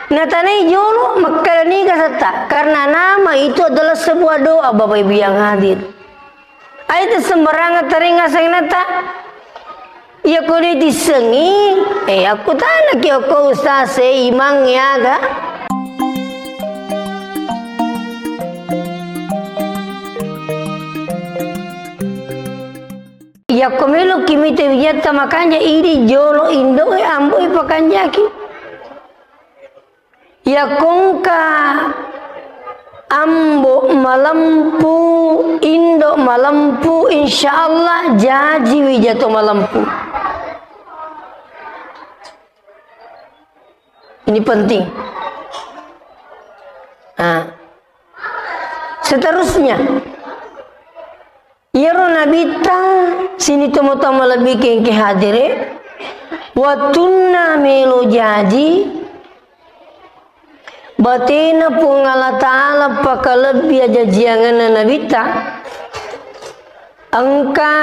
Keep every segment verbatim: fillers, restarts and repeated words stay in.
Natanai jolo, makkeda niga setta, karena nama itu adalah sebuah doa, Bapak Ibu yang hadir. Aja sembarangan taringa sengnata. Iya ko ditissengi, eh, aku tanya ki ko ustaz, eh, imang ya ga? Iya ko melo ki mita wijatta makanja idi jolo indo e ambo e pakanjaki. Yakongka ambo malempu, indo malempu, insya Allah jaji wijato malempu. Ini penting. Nah, seterusnya, iyaro nabitta sini tomatoa malebbi kengke hadire, wattunna melo jaji, batena Puang Allah Ta'ala pakalebbi ajajiangenna nabitta, engka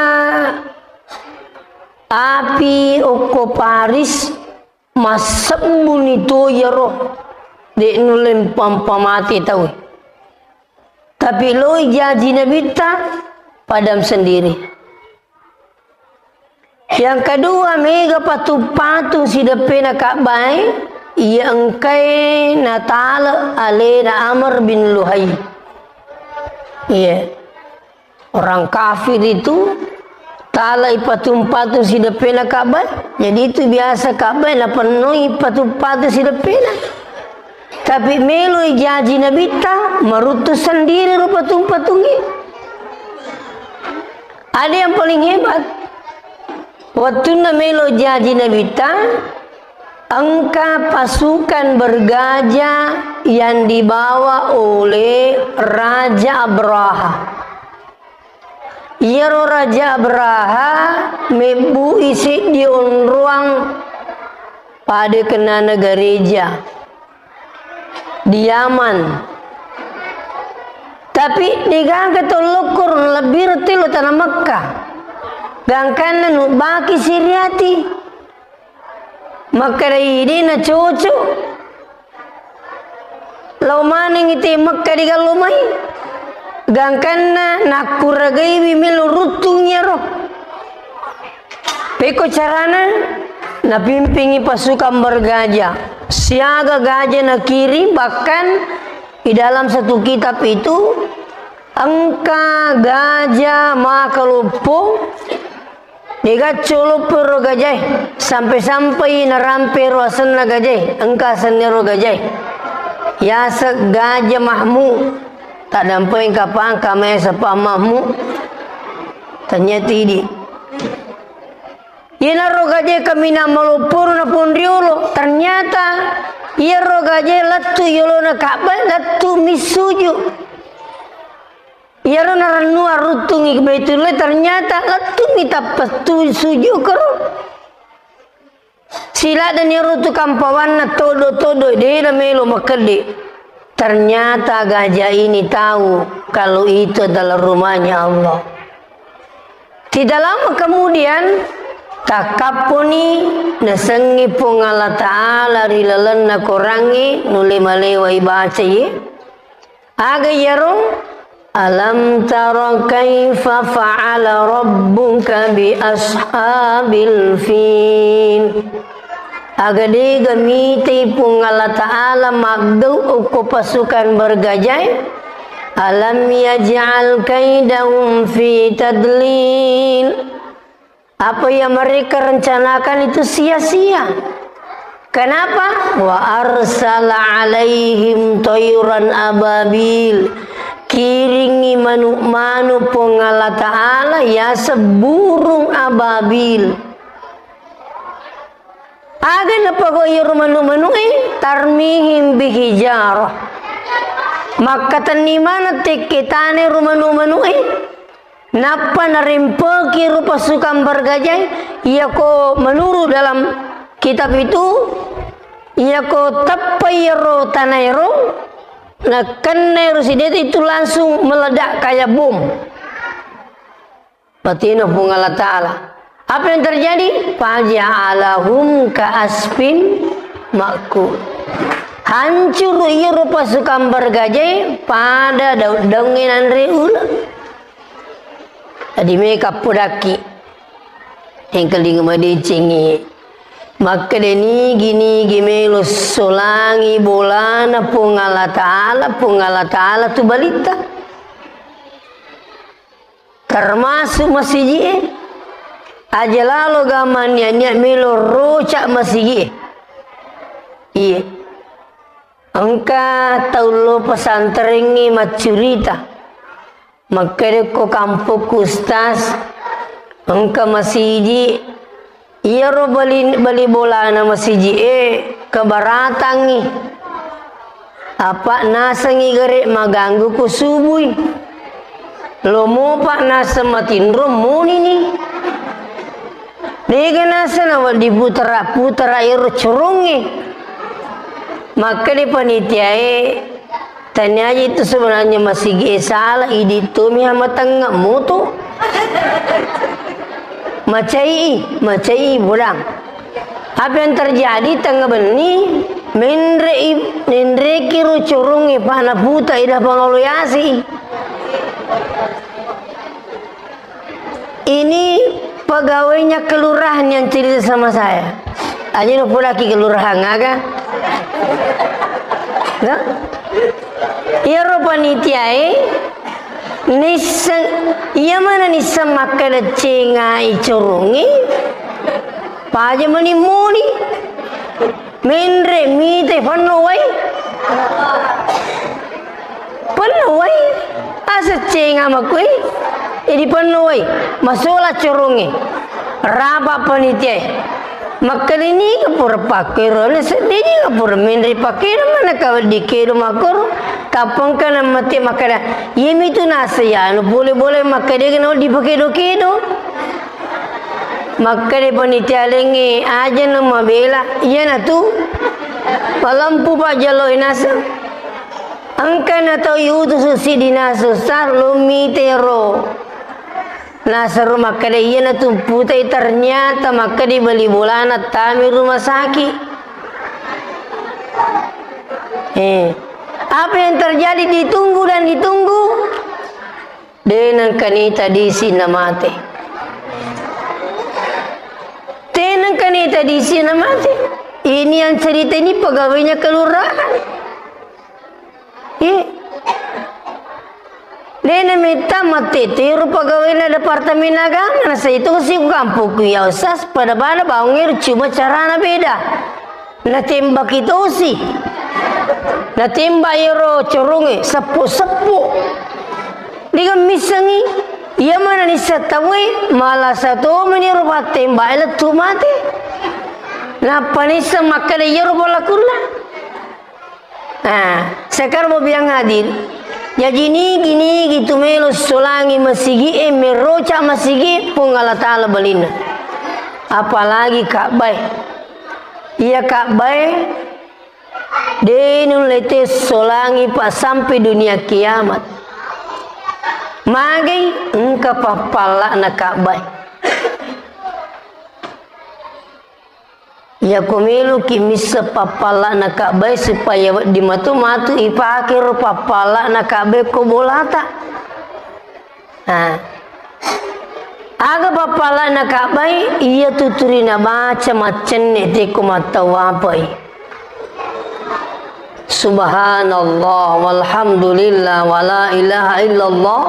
api okko Paris, massebbuni to iyaro, de' nulle mpampa mate tau. Tapi loi jaji nabitta, padam sendiri. Yang kedua, mega patung-patung sideppena Ka'bah e, iya engkae natale alena Amr bin Luhai. Iya. Orang kafir itu talai patung-patung sideppena Ka'bah. Jadi itu biasa Ka'bah napennoi patung-patung sideppena. Tapi meloi jaji nabitta, maruttu sendiri ro patung-patungnge. Ada yang paling hebat. Wattunna melo jaji nabitta, engka pasukan bergajah yang dibawa oleh Raja Abraha. Iyaro Raja Abraha mebbui seddi onroang pada kenana gereja di Yaman. Tapi degaga tau lokko ro, lebbi ro telo tana Mekka. Gangkanna nubbaki siriati. Makkeda idi na cocok. Lao manengngi te Mekka digallo mai. Gangkanna nakkuragaiwi melo ruttung iyaro. Pekko carana, napimpingi pasukan bergajah. Siaga gajah nakirim, bahkan di dalam satu kitab itu engka gajah makaloppo. Dega colopo ro gajae, sampai-sampai narampe ro asenna gajae, engka asenna ro gajae. Yaseng Gajah Mahmud, taddampeng kapang kamai sepa Mahmud, ternyata idi. Iyanaro gajae kaminang maloppo ro na ponriolo, ternyata iyaro gajae lettu yolona Ka'bah, lettu missuju. Iyaro narennu aruttungi Baitullah, ternyata lettu'mi tappa tu sujud koro. Siladdani iyaro tukang pawanna todo-todo, de namelo makedde. Ternyata gajah ini tahu kalau itu adalah rumahnya Allah. Tidak lama kemudian, takkapponi nasengngi Puang Allah Ta'ala ri lalenna korangnge, nulle malewai baca ye. Aga iyaro? Alam tara kaifa fa'ala rabbuka bi ashabil fil. Aga dega mitai Puang Allah Ta'ala maggau okko pasukan bergajae? Alam yaj'al kaidahum fi tadlil. Apa yang mereka rencanakan itu sia-sia. Kenapa? Wa arsala alaihim tayran ababil. Kiringi manu-manu Puang Allah Ta'ala yaseng burung ababil. Aga napagau iyaro manu-manu'e? Tarmihim bihijarah. Makkatenni maneng tekke tana ro manu-manu'e. Nappa narempeki ro pasukan bergajae, iyako menurut dalam kitab itu, iyako teppai iyaro tanaero, nakennai ro sideta itu langsung meledak kayak bom. Patino Puang Allah Ta'ala. Apa yang terjadi? Faja'alahum ka'asfin ma'kul. Ancuru iyaro pasukang bargajae pada daung-daungnge nanre ula. Jadi meka podakki. Engkalinga madecengngi. Makkeda nigi-nigi melo solangi bolana Puang Allah Ta'ala, Puang Allah Ta'ala tu balitta. Termasuk masiji'e. Aja lalo ga mannia-nia melo roca masiji'e. Iye. Engka tau lo pesantrengnge maccurita. Makkeda ko kampokku, Ustaz, engka masiji, iyaro bali, bali bolana masiji'e kebaratangngi. Apa nasengngi gare maganggu ko subui. Lo mopa naseng matinro monini. Dega naseng nawedding putara-putara ero corongnge. Makkeda panitiae, taniaji tu sebenarnya masigi e sala, idi tomi hamatengnga moto. Macai, macai bodang. Apa yang terjadi, tengnga benni, menre i, menreki ro corongnge, pana puta ida pangalo yasi. Ini pegawainya kelurahan yang cerita sama saya. Aja no pulaki kelurahan aga. Nah? Iyaro panitiae nisseng, iya mana nisseng makkeda cengai corongi, paja mani moni. Menre mite penno wai. Penno wai. Aseccenga makui. Jadi penno wai. Masola corongi. Rapa panitiae. Makkedini ke pura pakkero, na seddini ke pura menre pakkero, mana ka wedding kedo makkoro. Tappa engka na mate makkeda, iyami tu nasa ya, anu boleh-boleh makkeda ke na wedding pakedo-kedo. Makkeda panitia laingnge, aja na mabela, iyanatu palempu pajjallo inaseng. Engka na tau iutus siddi naseng, Ustaz, lo mitero. Naseng ro makkeda, iyanatu putai, ternyata makkeda bali bolana tami rumah sakit. Eh, apa yang terjadi ditunggu dan ditunggu? De nengkani tadisi namate. Te nengkani tadisi namate. Ini yang cerita ini pegawainya kelurahan. Ih. Dena metta mate tero pegawainya Departemen Agama, na saya itu si kampungku ya Ustaz, pada bana bangun cuma carana beda. Natembaki tosi. Natembak iyaro corongnge, seppo-seppo. Diga missengngi, iya mana nisseng tauwe, malasa tomani ro pattembak e lettu mate. Nappa nisseng makkeda iyaro pelakunna. Nah, sekarang mau bilang hadir. Jaji nigi-nigi tu melo solangi masigi e, meroca masigi e, Puang Allah Ta'ala balinna. Apalagi Ka'bah e. Iya Ka'bah e, de nulle te solangi pa sampai dunia kiamat. Magai engka pappalla'na Ka'bah e. Iyako meloki misseng pappalla'na Ka'bah e supaya wedding matu-matu ipake ro pappalla'na Ka'bah e ko bolata. Nah. Aga pappala'na Ka'bai? Iya tuturi nabaca maccenne tekko mattawapai. Subhanallah, walhamdulillah, wala ilaha illallah,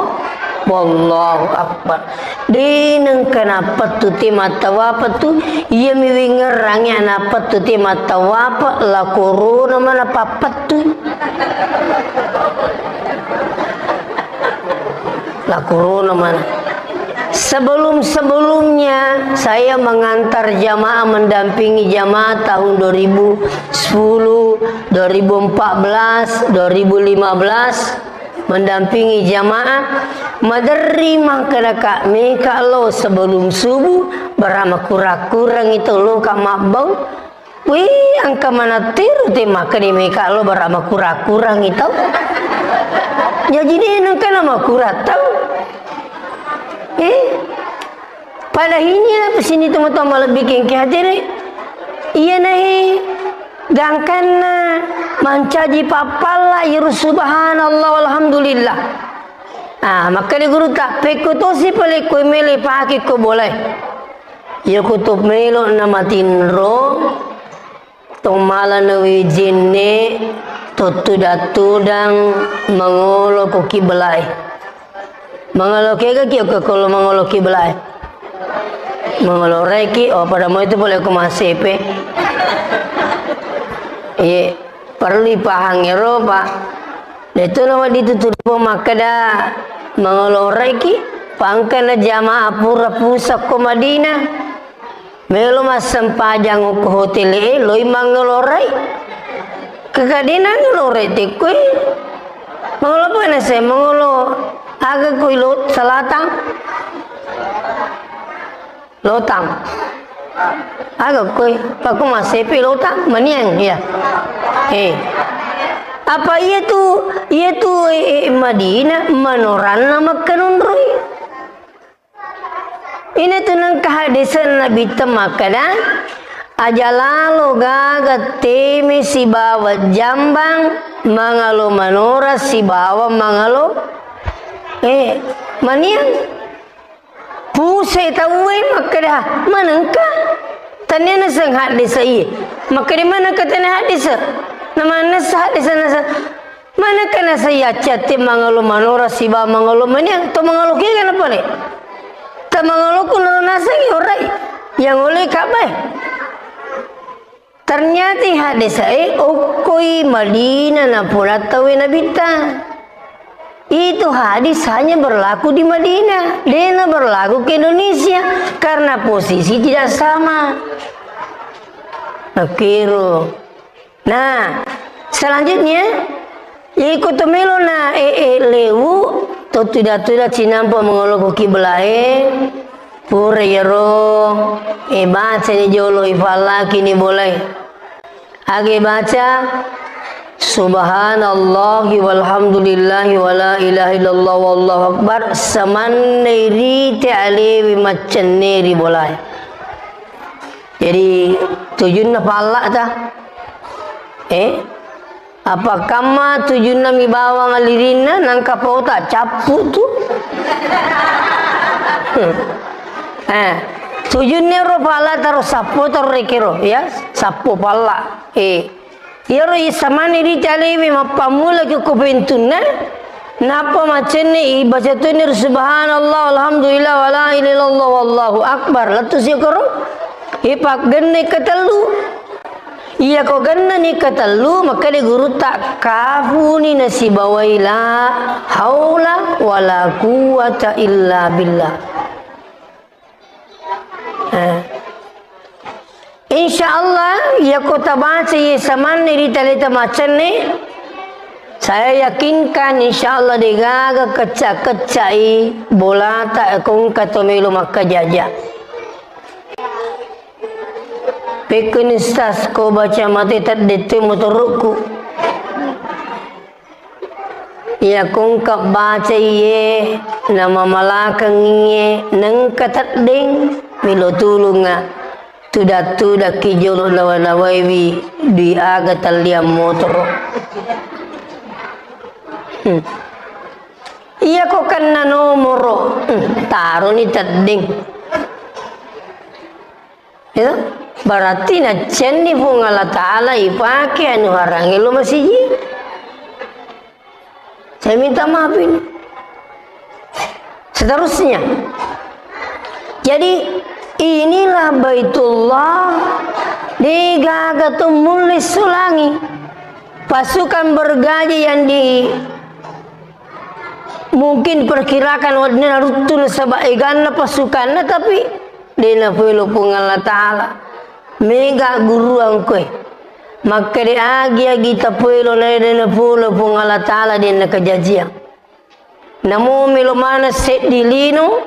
wallahu akbar. De nengka nappettu te mattawapa tu, iya mi wingerrangi nappettu te mattawapa, la korona mana pappettu. La corona mana. Sebelum-sebelumnya saya mengantar jamaah, mendampingi jamaah tahun dua ribu sepuluh, dua ribu empat belas, dua ribu lima belas, mendampingi jamaah. Maderri mangkadaka meka lo sebelum subuh, bara makura-kurangi to lo ka mabbau. Wih, engka manattiru te makkeda meka lo bara makura-kurangi tau. Jaji de nengka na makura tau. Eh, pada hini apa sini teman-teman lebih kengke hati re. Iya nahe. Gangkanna mancaji pappalla iyaro subhanallah walhamdulillah. Ah, makkeda gurutta, pekko tosi pale ko mele pake ko bolae. Iyako to melo na matinro, to mala nawijinne, to tudang-tudang mangolo ko kiblae. Mangolo kega ki, oke, kalau mangolo kiblae. Mangolo reki, oh, pada mau itu boleh ko masepe. Iye, perlu ipahang ero, Pak. Detu nawa ditutup makkeda mangolo reki, pangkana jamaah pura pusat ko Madinah. Melo massempajang ko hotel e, loi mangolorai. Kekadena ngolorai tekkoi. Mangolo apa nase, mangolo aga koi lo, selatang? Lotang. Aga koi, pako masepi lotang, maniang, ya. Eh. Apa iya tu, iya tu, eh, eh, Madinah, manoranna makkanunrui. Ina tu nengka haddese'na Nabitta makkeda, aja lalo gaga teme sibawa jambang, mangalo manora sibawa mangalo, eh, maniang. Puse tauwe makkeda, manengka. Tania naseng haddese iye. Makkeda manengka tania haddese. Namannessa haddese naseng. Manengka naseng yaccatte mangalo manora siba mangalo maniang, to mangalo kega napale. Ta mangalo kunaro naseng yorai. Yang oleh kabai. Ternyata haddesae okkoi Madinah napola tauwe Nabitta. Itu hadis hanya berlaku di Madinah, dena berlaku ke Indonesia karena posisi tidak sama. Nakiro. Nah, selanjutnya, iko to melo na, eh, eh, lewu, to tuda-tuda cinampa mangolo ko kiblae, pura iyaro, eh, baca ni jolo, ifallaki ni bolai. Age baca, subhanallahi walhamdulillahi wala ilaha illallah wallahu akbar, samanne rite alewi maccenne ri bolae. Jadi, tujunna palla ta. Eh? Apa kamma tujunna mi bawang alirinna, nangka pauta cappu tu. Eh, tujunna ro palla taro sappo taro rekero, ya, sappo palla. Eh. Iyaro isamani rite alewi mappammula ki ko bentunna, nappa macenni ibaca toni ro subhanallah, alhamdulillah, wala ilaha illallah, wallahu akbar. Lettu sikoro, ipaggenna ketellu. Iya ko gennani ketellu, makkeda gurutta kafuni nasibawai la haula wala quwwata illa billah. Eh. Insya Allah, iya ko tabaca iya samanne ri taleta macenni, saya yakinkan insya Allah degaga kecca-keccai bolata ko engka to melo makkajaja. Pekkoni stas ko baca mate tedde te motorokku. Iya ko engka bacai iye, namamalakeng iye, nengka teddeng, melo tulunga, tuda-tudakki jolo nawa-nawaiwi dui aga talliang motoro. Hmm. Iya ko kenna nomoro, hmm, taroni teddeng. Itu berarti naccenni Puang Allah Ta'ala ipake anu harangi lo masiji. Saya minta maaf ini. Seterusnya. Jadi inilah Baitullah, degaga to mulle sulangi. Pasukan bergaji yang di Mungkin perkirakan weddinna ruttu nasaba eganna pasukanna, tapi de napoelo Puang Allah Ta'ala. Mega guruang koe. Makkeda agi-agi tapoelo na de napoelo Puang Allah Ta'ala de nakajajiang. Namo melo mana seddi lino,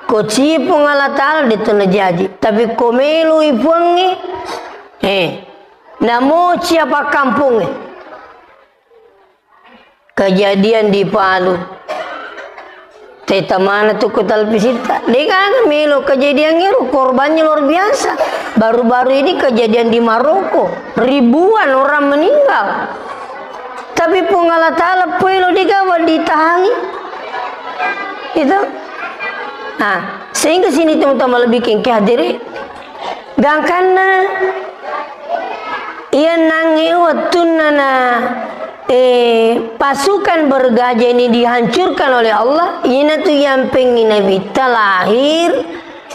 ko ci Puang Allah Ta'ala de to najaji. Tapi ko meloi Puangnge, eh, namo cia pakkampongnge. Kejadian di Palu. Teta mana tu ko televisitta. Degaga melo kejadian ero, korbannya luar biasa. Baru-baru ini kejadian di Maroko, ribuan orang meninggal. Tapi Puang Allah Ta'ala pelo degaga ditahangi. Itu. Nah, sehingga sini teman-teman lebih kengke hadiri. Gangkanna iya nangnge wettunna na, eh, pasukan bergajah ini dihancurkan oleh Allah, iyanatu yang pengen Nabitta lahir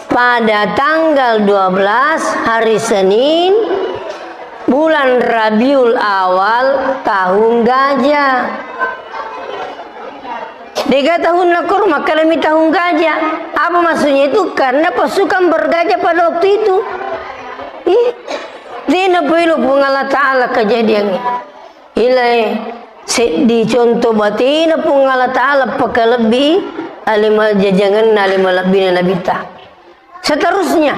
pada tanggal dua belas hari Senin bulan Rabiul Awal tahun gajah. Dega tahunna koro, makkedami tahun gajah. Apa maksudnya itu? Karena pasukan bergajah pada waktu itu. Ih, dena pelo Puang Allah Ta'ala kejadiannya. Ilai seddi contoh batena Puang Allah Ta'ala pakalebbi ale majajangenna, ale malebbina Nabitta. Seterusnya,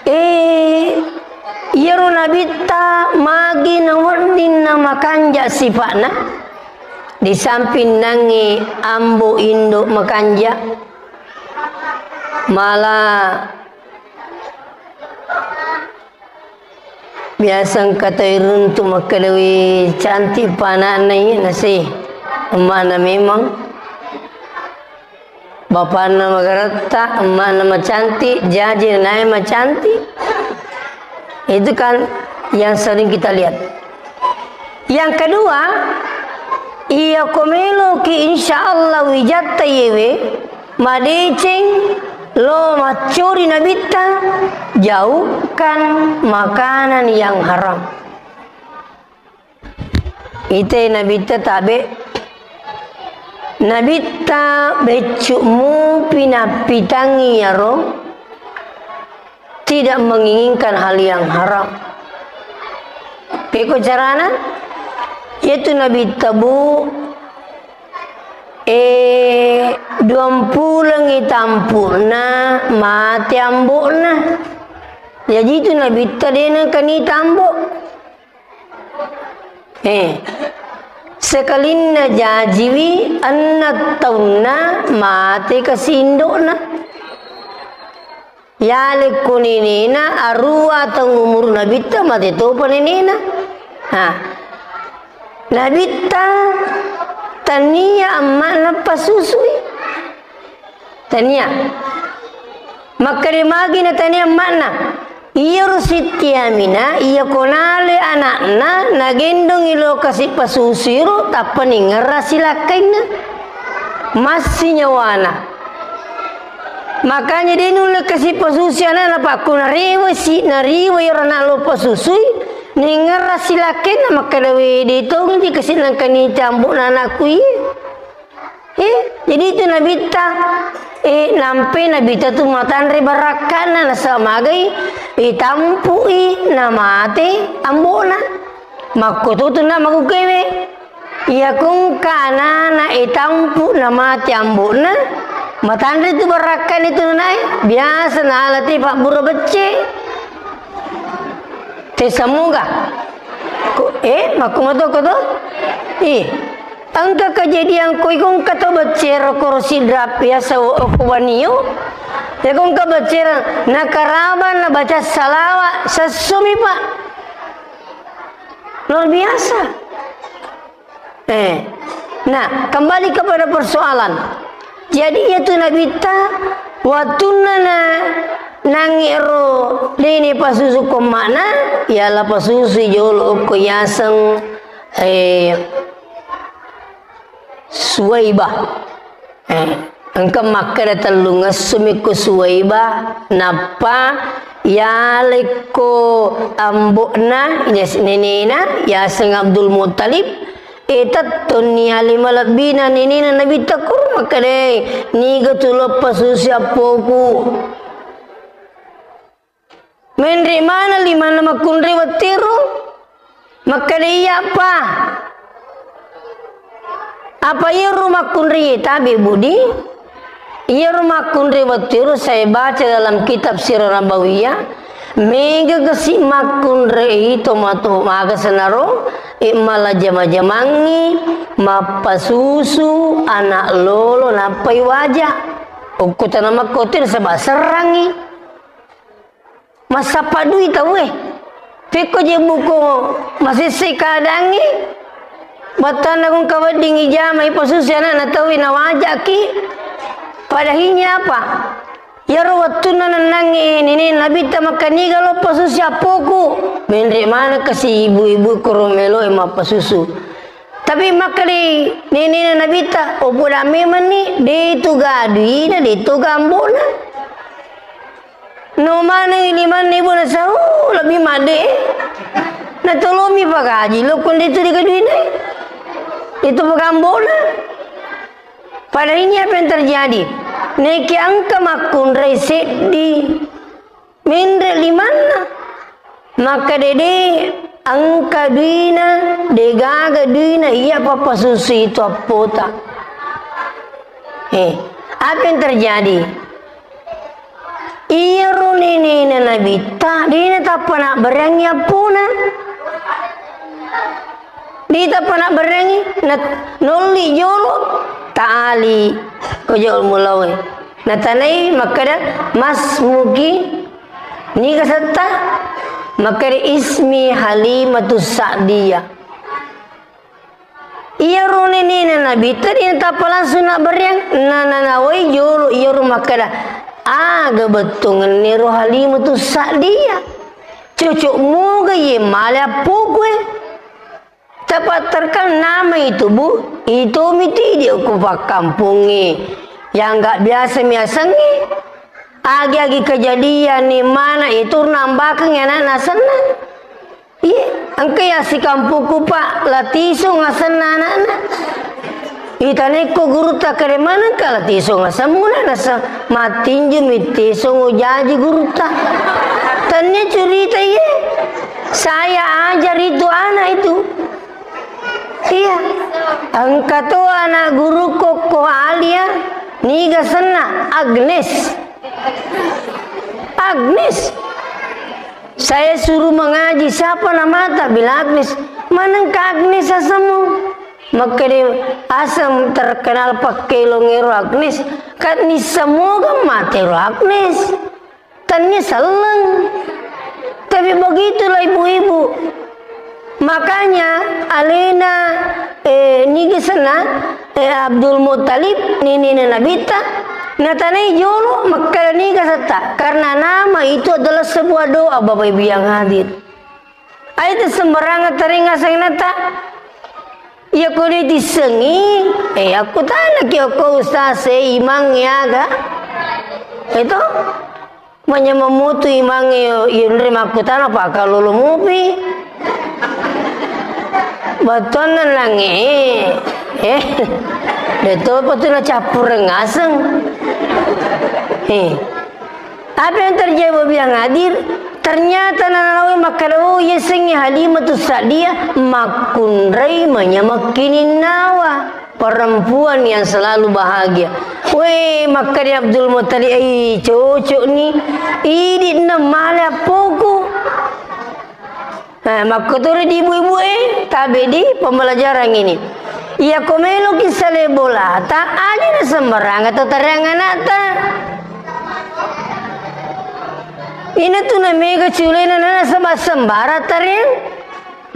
eh, iyaro Nabitta magi nawedding namakanja sifa'na, di samping nangnge ambo indo makanja, mala biasa engka tau iruntu makkedawi cantik pa anakna, iya nase emma'na memang. Bapakna magaretta, emakna macantik, jaji nanae macantik. Itu kan yang sering kita lihat. Yang kedua, iya ko meloki insya Allah wijatta yewe, madeceng lo maccori Nabitta, jauhkan makanan yang haram. Ite Nabitta tabe, Nabitta beccu mupi nappitangi iyaro tidak menginginkan hal yang haram. Peko carana? Yaitu Nabitta bu, eh, duampulengi tampu'na mate ambo'na. Jaji itu Nabitta de nengkani tambo. Eh, sekalinna jajiwi enneng taunna mate kasi indo'na. Yalekko nenena arua taung umuru Nabitta mate topa nenena. Ha. Nabitta tania emma'na pasusui. Tania. Makkeda magi natania emma'na. Iyaro Sitti Aminah, iya ko nale anakna, nagendongi lo kasi pasusuiro, tappa ningerra silakkainna. Massi nyawana. Makanya de nulle kasi pasusui anakna, pakko narewe si, narewe iyaro anak lo pasusui, ningerra silakkainna, makkeda we de tongji kasi nangkani cambo'na anakku iye. Eh, jadi itu Nabitta, eh, nampe Nabitta tu matanre barakka'na, nasaba magai, eh, tampu'i namate ambo'na. Makkototu na magukewe. Iya kongka anana, eh, tampu namate ambo'na, matanre tu barakka'na itu nanae. Biasa nalate pabbura becce. Te samoga. Ko, eh, makkumato ko to? Ih. Engka kejadian ko iko engka to beccero koro sidra biasa o-, okko banio. Ya ko engka beccero nakaraba nabaca salawat sessumi, Pak. Luar biasa. Eh. Nah, kembali kepada persoalan. Jadi iya tu Nabitta wattunna na nangero dene pasusu ko emma'na, yala pasusu jolo okko yaseng, eh, Suwaibah. Eh, engka makkeda tellungessumi ko Suwaibah, nappa yalekko ambo'na, yas-, nenena, yaseng Abdul Muttalib, eh, tettonni ale malebbina nenena Nabitta kuro makkedai, niga tu lo pasusi appoku. Menre mana limanna makkunrai wettuero? Makkeda iya, Pa. Apa iyaro makkunrai tabe, Budi? Iyaro makkunrai wettuero saya baca dalam kitab Sirah Nabawiyah, mega gesi makkunrai tomatoa maga senaro, Eh, malajama-jamangngi, mappasusu, anak lolo, nappai waja. Okko tana makkotir sebab serrangngi. Massappa dui tauwe. Pekko je buko masessai keadaangngi, battanna kung kaweddingngi jamai pasusi anakna tauwe nawajaki. Padahinya apa? Iyaro wettunna nennangnge nene Nabitta makkaniga lo pasusi appoku. Menre maneng kasi ibu-ibu koro meloe mappasusu. Tapi makkali nenena Nabitta, oboda memanni, de tu gaduina, de tu gambona. No maneng limanna ibu nasau lebih made. Natolomi pagaji lo konde tu digaduina. Itu pagambona. Pada ini apa yang terjadi? Neki engka makkunrai seddi. Menre limanna. Makkeda de engka duina, de gaga duina iya pappasusui tu appota. Eh, apa yang terjadi? Iyaro nenena Nabitta, de natappa nabbereangngi appona. De tappa nabbereangngi, na-, nolli jolo, taali ko jolo mulawe. Natanai makkeda, "Masmuki, niga setta?" Makkeda, "Ismi Halimatus Sa'diyah." Iyaro nenena Nabitta de natappa langsung nabbereang, na-, nanawai jolo iyaro makkeda, "Aga bettuanna ro Halimatus Sa'diyah? Cocok moga iye male appoku e." Tapatterkan nama itu, Bu, itu miti di ku pakkampungnge yang nggak biasa miasengnge. Agi-agi kejadian ni mana itu nambakeng anak nasenna. Iya, engka ya sikampungku, Pak, Latisung asenna anakna. Itanekko gurutta kede manengka Latisung asemmu na nasa matinju mittisung ujaji gurutta. Tanya cerita iye. Saya ajar itu anak itu. Iya. Engka to anak guru kokko alia, niga senna Agnes. Agnes. Saya suruh mengaji, siapa namata? Bila Agnes. Manengka Agnes asemmu? Makkede aseng terkenal pakkelongero Agnes. Kat ni semoga matero Agnes. Tania selleng. Tapi begitulah ibu-ibu. Makanya alena, eh, niga senna, eh, Abdul Muttalib, ninina Nabitta, natanai jolo makkeda niga setta. Karena nama itu adalah sebuah doa, Bapak Ibu yang hadir. Aita sembarangan taringa sengnata. Iya ko ditissengi, eh, aku tanya ki ko ustaz, eh, imang ya ga? Itu. Manyameng mutu imangnge, yunre makkutana pakkalolo mupi. Bettuanna nangnge, eh, de topa tu nacappureng ngaseng. Eh. Apa yang terjadi, Bapak yang hadir? Ternyata nanawai makkeda, oh, iya sengnge Halimatus Sa'diyah makkunrai manyameng kininnawa. Perempuan yang selalu bahagia. Weh, makkeda Abdul Muttalib, "Ai, cocok ni. Idi na male appoku." Nah, makkotoro di ibu-ibu, eh, tabe di pembelajaran ini. Iya ko meloki sale bolata, aja na sembarang atau tarang anakta. Ina tu na mega culena na sembara tareng.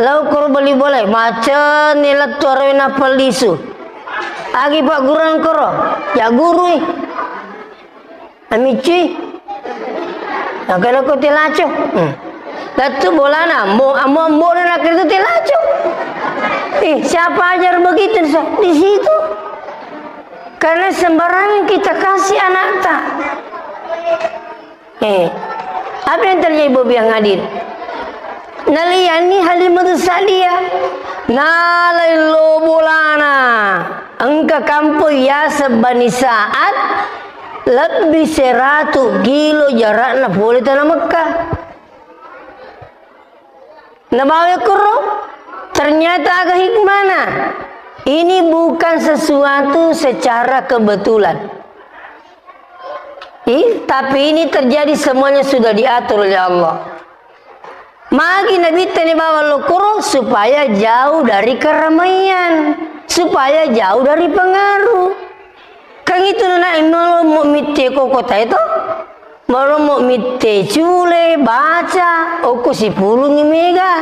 Lau koro beli bola, macet ni lettu aroe nappa lisu. Agi Pak Guru koro, ya guru i. Ami cui. Nakana ko telaco. Hmm. Lettu bolana, ambo, ambo, ambo na nakana itu telaco. Eh, siapa ajar begitu? Di situ. Karena sembarangan kita kasih anakta. Eh, apa yang terjadi, Bobi yang hadir? Naliani Halimatu Sa'diyah. Nalai lo bolana. Engka kampung yaseng Bani Sa'ad, lebbi seratu kilo jarakna pole tana Mekka. Nabawa kuro, ternyata aga hikmana. Ini bukan sesuatu secara kebetulan. Ih, tapi ini terjadi semuanya sudah diatur oleh Allah. Magi Nabitta ni bawang lokkoro supaya jauh dari keramaian, supaya jauh dari pengaruh. Kan itu nana melo mo mitte ko kota itu, melo mo mitte cule, baca, okko sipulungi mega.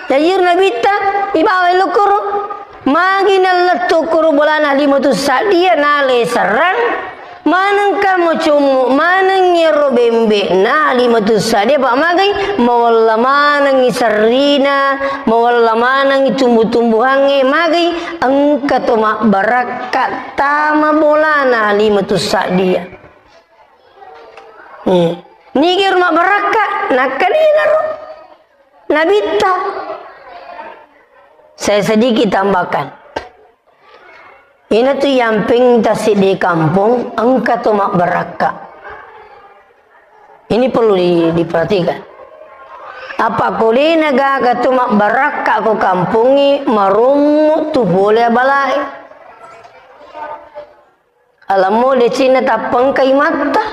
Jadi Nabitta ibawa lokkoro, magi nallettu koro bolana lima tu sadia nale serrang, Manengka macommo maneng iyaro bembe'na lima tu sadia, pa magai mawella manengngi serrina, mawella manengngi tumbu-tumbuhangnge, magai engka to mabbarakka tama bolana lima tu sadia. Hmm. Nigero mabbarakka, nakkalinaro. Nabitta. Saya sedikit tambahkan. Ina tu yampeng tasiddi kampong, engka to mabbarakka. Ini perlu di-, diperhatikan. Apa ko dena gaga to mabbarakka ko kampongnge, marommo tu pole abalae. Alammo decenna tappengkai matta.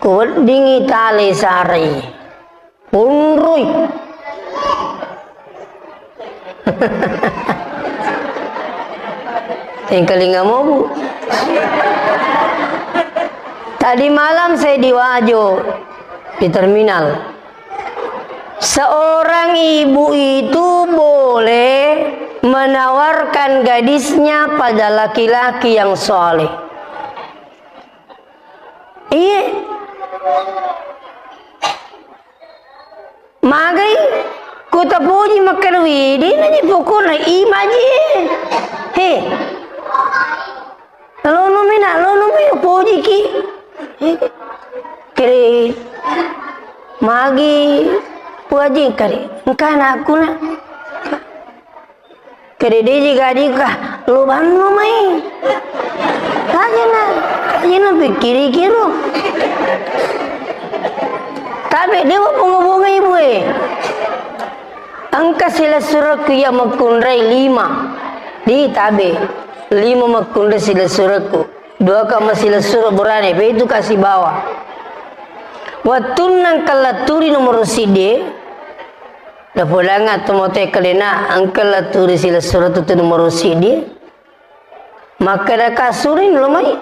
Ko weddingngi tale sarai. Onroi. Engkalinga mobu. Tadi malam saya di Wajo, di terminal. Seorang ibu itu boleh menawarkan gadisnya pada laki-laki yang soleh. Iya. Magai, ko tapoji makkeda, "Wih, dena ji pokokna imaji." He. Lono mena, lono mena pojiki. Kere magi puaji kare. Engka anakku na. Kere deji gadi ka lo banno mai. Kajena, kajena pikkiri kiro. Tabe dewa bunga-bunga ibu e. Engka silessurekku iya makkunrai lima. Di tabe. Lima makkunrai silessurekku. Dua ka masilessure burane, pe itu ka sibawa. Wettunna engka latturi nomoro siddi, da podanga to mote kalena engka latturi silessure tu nomoro siddi. Makkeda ka suri lo mai.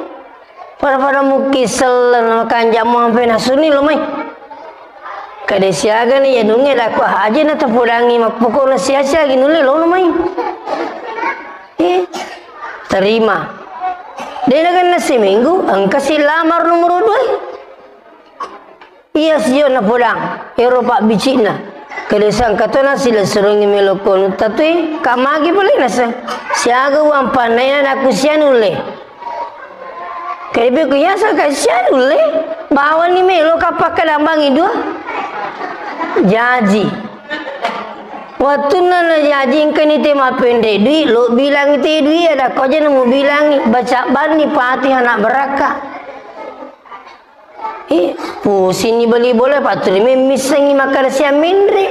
Pada-pada mukki selleng makanja mo ampe nasuni lo mai. Kade siaga ni ya dunge da ko aje na tapodangi mappokona sia-sia gi nulle lo mai. Eh, terima. Dena kenna seminggu, engka si lamar nomor dua. Iya sio na podang, ero pabbicikna. Kade sangka tona silessurengi melo ko tatui, ka magi pole nasa. Siaga uang panai na ku sia nulle. Kade ku yasa ka sia nulle, bawani melo ka pakkadambangi dua. Jaji. Wattunna na jaji engkani te mappenre dui, lo bilangi te dui ada ko aja na mubilangi, baca banni Fatihah na barakka. Eh, pusini bali bola, paturi memmissengi makkada sia menre.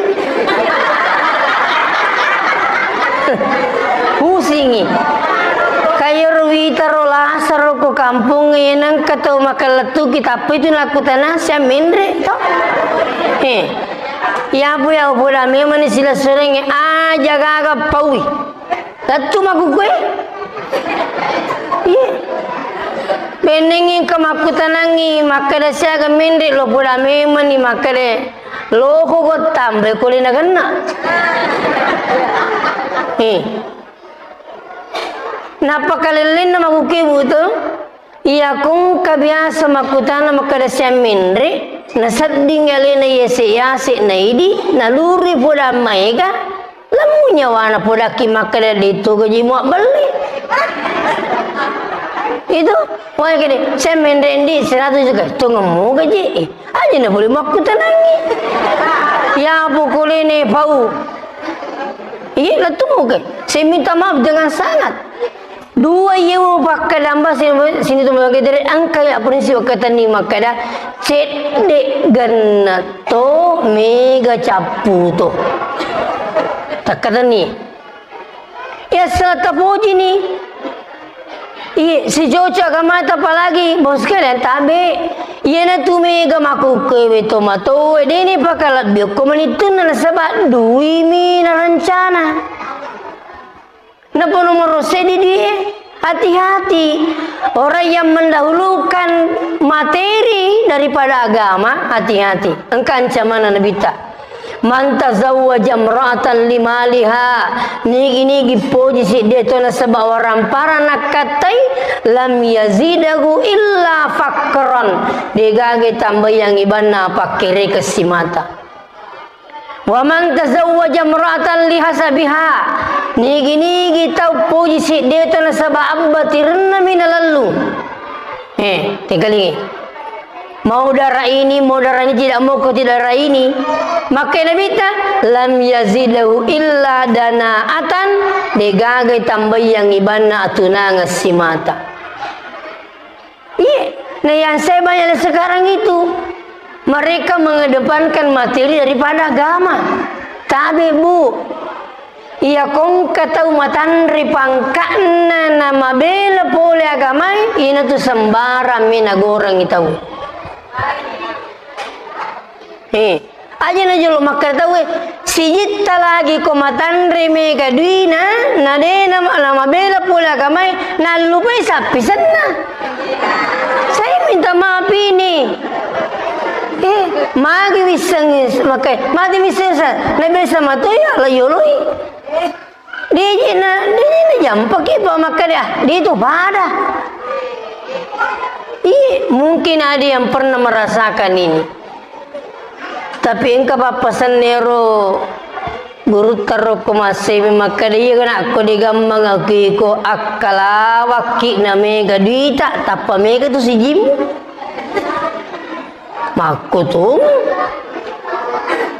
Pusingi. Kayaro witaro lasaro ko kampong e nengka tau makalettuki, tappa itu nakkutana sia menre to. Eh. Yapu ya upoda memani silessurengnge aja gaga paui. Lettu makkukue. Iya. Bennengngi engka makkutanangngi makkeda siaga menre lo poda memani makkeda loko go tambai ko lena genna. Eh. Nappa kalellenna makkukue buto. Iya kongka biasa makkutana makkeda sia menre, nasedding alena yase-yase naidi, nalurui poda maega, lemmu nyawana podakki makkeda de toga ji muabballe. Itu, wai kede, sia menre ndi seratus juta, tongeng moga je. Aja na boleh makkutanangi. Ya pokolene pau. Iya, lettu moga. Saya minta maaf dengan sangat. Dua iya mu pakkadamba sini, sini tu mengedere engka ya prinsip katani makkada cedde genna to mega cappu to. Takkatani. Ya sala tapoji ni. Iye, sicoco agamata, apalagi bos kalian tabe. Iyana tu mega makkukkuewe tomatoe, deni pakalebbi okko manittunna, nasaba duimi narencana. Napa nomoro seddi duie? Hati-hati. Orang yang mendahulukan materi daripada agama, hati-hati. Engka ancamanna Nabitta. "Man tazawwaja imra'atan limaliha." Nigi-nigi poji sidde to nasaba warampara nakkattai, "lam yazidahu illa faqran." Degaga tambayang ibanna pakkerekeng simata. "Wa man tazawwaja imra'atan lihasabiha." Nigi-nigi tau poji sidde to nasaba abba tirennami nalellung. Eh, tengkalingi. Mau darah ini, mau darah ini, tidak mau kau tidak darah ini. Makkai Nabitta, "Lam yazidahu illa dana'atan." Degaga tambayang ibanna atunangeng simata. Iya, nah yang saya banyak lihat sekarang itu, mereka mengedepankan materi daripada agama. Tabe, Bu. Iya, kongka tau matanre pangka'na na mabela pole agamai, ina tu sembarang mi nagorangi tau. Eh, aja na jolo makkeda tauwe, sijitta lagi ko matanre mega duina, na de na, na mabela pole agamai, nallupai sappisenna. Saya minta maaf ini. Eh, magi wisseng makai, mati wisseng sa, na biasa matoya la yoloi. Deje na, deje na jampaki pa makkeda, ah, de tu pada. Iya, mungkin ada yang pernah merasakan ini. Tapi engka pappasenna ero gurutta rokko massemi makkeda, iya nakko de gammang aku iko akkalawakki na mega duita, tappa mega tu sijimmu. Makkutung.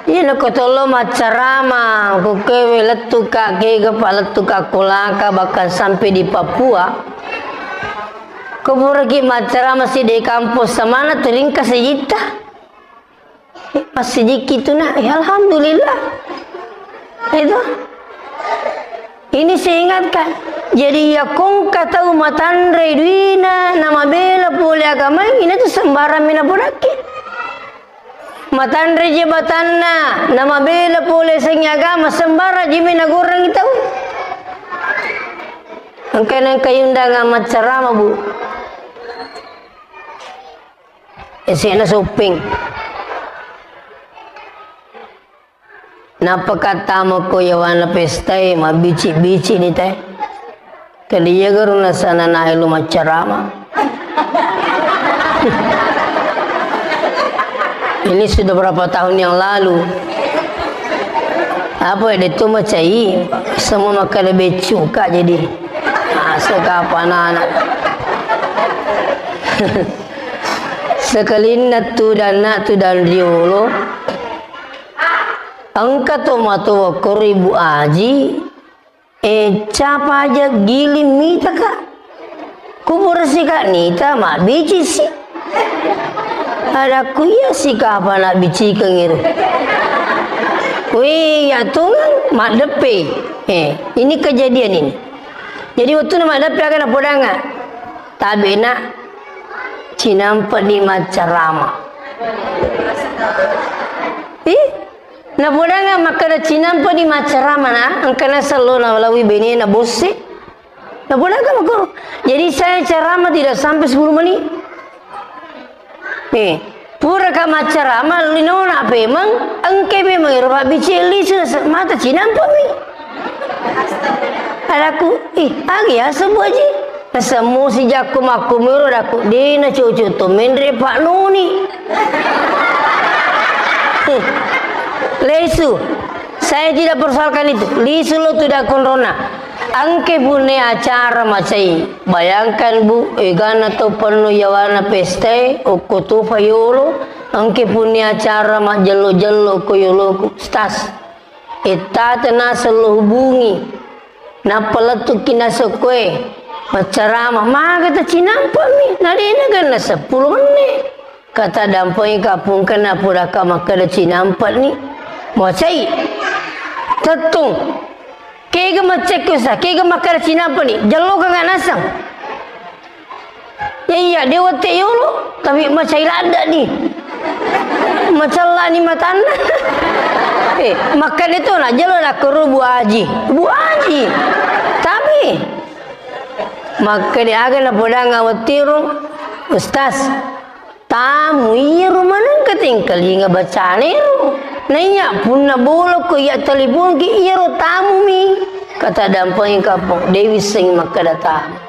Iya, nako tollo maccarama, ko kewe lettuka kega pa lettuka kolaka, bahkan sampai di Papua. Ko puraki maccarama si de kampus samana tu ringkas sijitta. Eh, masijikki tu na, eh, alhamdulillah. Itu. Ini saya ingatkan. Jadi, iya kongka tau matanre duina, na mabela pole agamai, ina tu sembarang mi napodakki. Matanre jabatanna, na mabela pole sengi agama, sembarang ji mi nagorangi tau. Engka nengka undangan maccarama, Bu. Ese'na Soppeng. Nappa kattama ko yawana pestae, mabbici-bici ni te. Kadiaga ro nasana nae lo maccarama. Ini sudah berapa tahun yang lalu. Apa ya, itu macai, semua makan lebih cuka jadi. Masa kapan anak? Sekalinna tu danna tu dan riolo, engka to matoa koro Ibu Aji, eh, capa aja giling mitaka. Kubursi ka nita, mabbici si. Adakku, iya si kapa nabbicikeng ero. Wih, ya tungang maddeppe. Eh, ini kejadian ini. Jadi, wettuna maddeppe aga napodanga. Tabe, Nak, cinampe'ni maccarama. Ih, napodanga makkeda cinampe'ni maccarama, Nak, engkana sellona lawi benena bosse. Napodanga makkoro. Jadi, saya ceramah tidak sampai sepuluh menit. Eh, puraka maccarama, linona pemeng, engke pemeng ero pabbici lisu, mata cinampe'mi. Adakku, "Ih, agi ya sebuah ji?" Nasemmu si jakku makkumiro, adakku, "De na cocok to menre Pak Noni." Eh, lesu. Saya tidak persoalkan itu. Lisu lo tu dakkonrona. Engke punne acara macai. Bayangkan, Bu, egana to penno yawana pestae, okko tofa yolo, engke punni acara majjello-jello ko yoloku, stas. Ettate naseng lo hubungi. Nappa lettuki naseng koe. Maccarama, maga tacinampe'mi, nadena ganna seppulo menne. Kata dampengi kapungkenna puraka makkeda cinampe'ni. Macai. Tettung. Kega maccekku sa, kega makkeda cinampe'ni, jellokanga naseng. Iya, de' wette' yolo, tapi macai ladde' ni. Macella ni matanna. Eh, makkeda to na jelo nakkoro Bu Aji. Bu Aji. Tapi makkeda aga napodang awettiru, Ustaz, tamu iyaro maneng katengkalinga bacane ro. Naiya punna bolokko iya telponki iyaro tamumi. Kata dampeng kapong, de' wissengi makkeda tamu.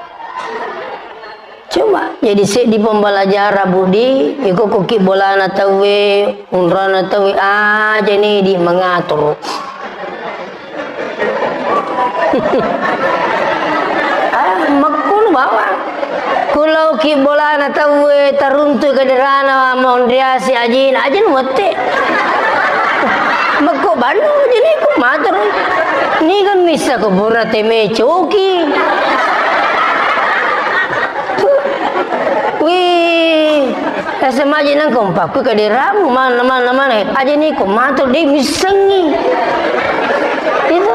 Coba, jadi seddi pembelajaran, Budi, iko ko ki bolana tauwe, unrana tauwe, aja ni di mengatur. Ah, makkunu bawang. Kulau ki bolana tauwe, taruntu kaderana, maonriasi ajin, ajin wette. Makko bannu, jadi ku matur. Ni kan bisa ko pura teme coki. Wih, S M A aja nang kompak, ku kaderamu, mana, mana, mana. Aja ni ko matur, de' missengi. Itu.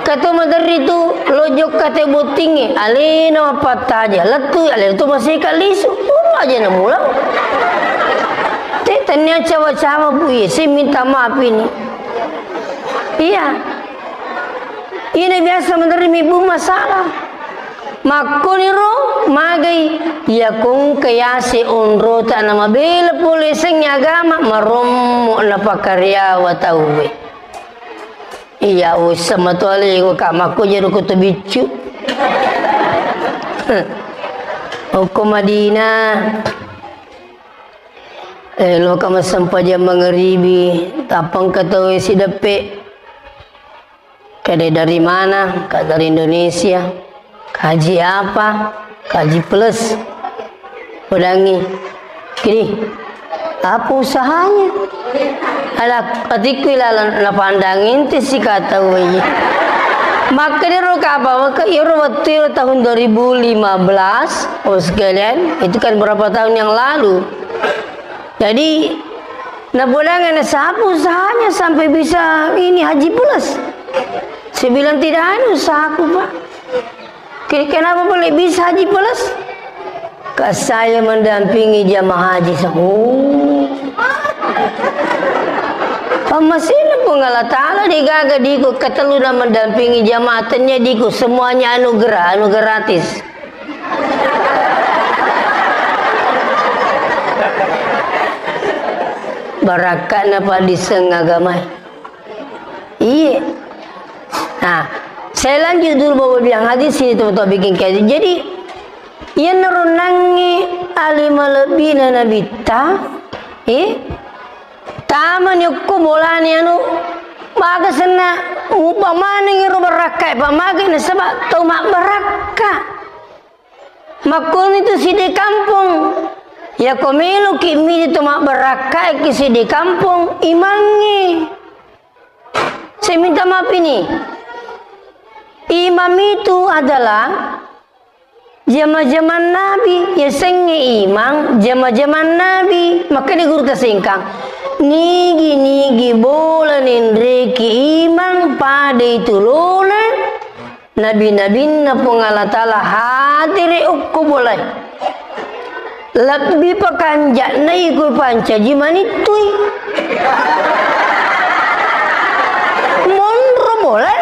Katu maderri tu, lo jokka te bottingi, alena mappattaja, lettu, alena tu masih kalisu. Pura aja na mula. Te tania cawa-cawa, Bu, iya, saya minta maaf ini. Iya. Ina biasa menerima ibu masalah. Makkoniro magai, iya kongka yase onrota na mabela pole sengngi agama, marommo napakariawa tauwe. Iya, ussa matuale ko ka makko jero ko to biccu. Okko Madinah. Eh, loka massempajang mangaribi, tappangka tauwe sideppe. Kade dari mana? Ka dari Indonesia. Kaji apa? Kaji plus. Pedangi. Kini, apa usahanya? Ala atikku ilalang napandang inti si kata wei. Maka dia ro kapa, maka iro waktu itu tahun dua ribu lima belas, oh sekalian, itu kan berapa tahun yang lalu. Jadi, napodangngi na, "Siapa usahanya sampai bisa ini haji plus?" Saya bilang, "Tidak ada usahaku, Pak." "Ke-, kenapa boleh bisa haji plus?" "Kak, saya mendampingi jamaah haji." Sa-, oh. Pammasena Puang Allah Ta'ala degaga diku, katelluna mendampingi jamaah, tania diku, semuanya anugerah, anu gratis. Barakka'na paddisseng agamae. Iye. Nah, saya lanjut dulu, Bapak bilang hadis ini, teman-teman bikin kayak. Jadi, iyanaro nangnge ale malebbina Nabitta, eh, tamani okko bolana anu, maga senna, mupa maneng ero barakkae, pa maga nasaba tau mabbarakka. Makkonitu siddi kampong. Yako meloki midi to mabbarakkaeki siddi kampong, imangngi. Saya minta maaf ini. Imam itu adalah jama-jaman Nabi, yasengnge imang jama-jaman Nabi. Makkeda guru tasengkang, nigi-nigi bola nenreki imang pada itu lole, nabi-nabinna Puang Allah Ta'ala hadere okko bolae. Lebbi pakanja'na iko pancaji manittui. Monro bola,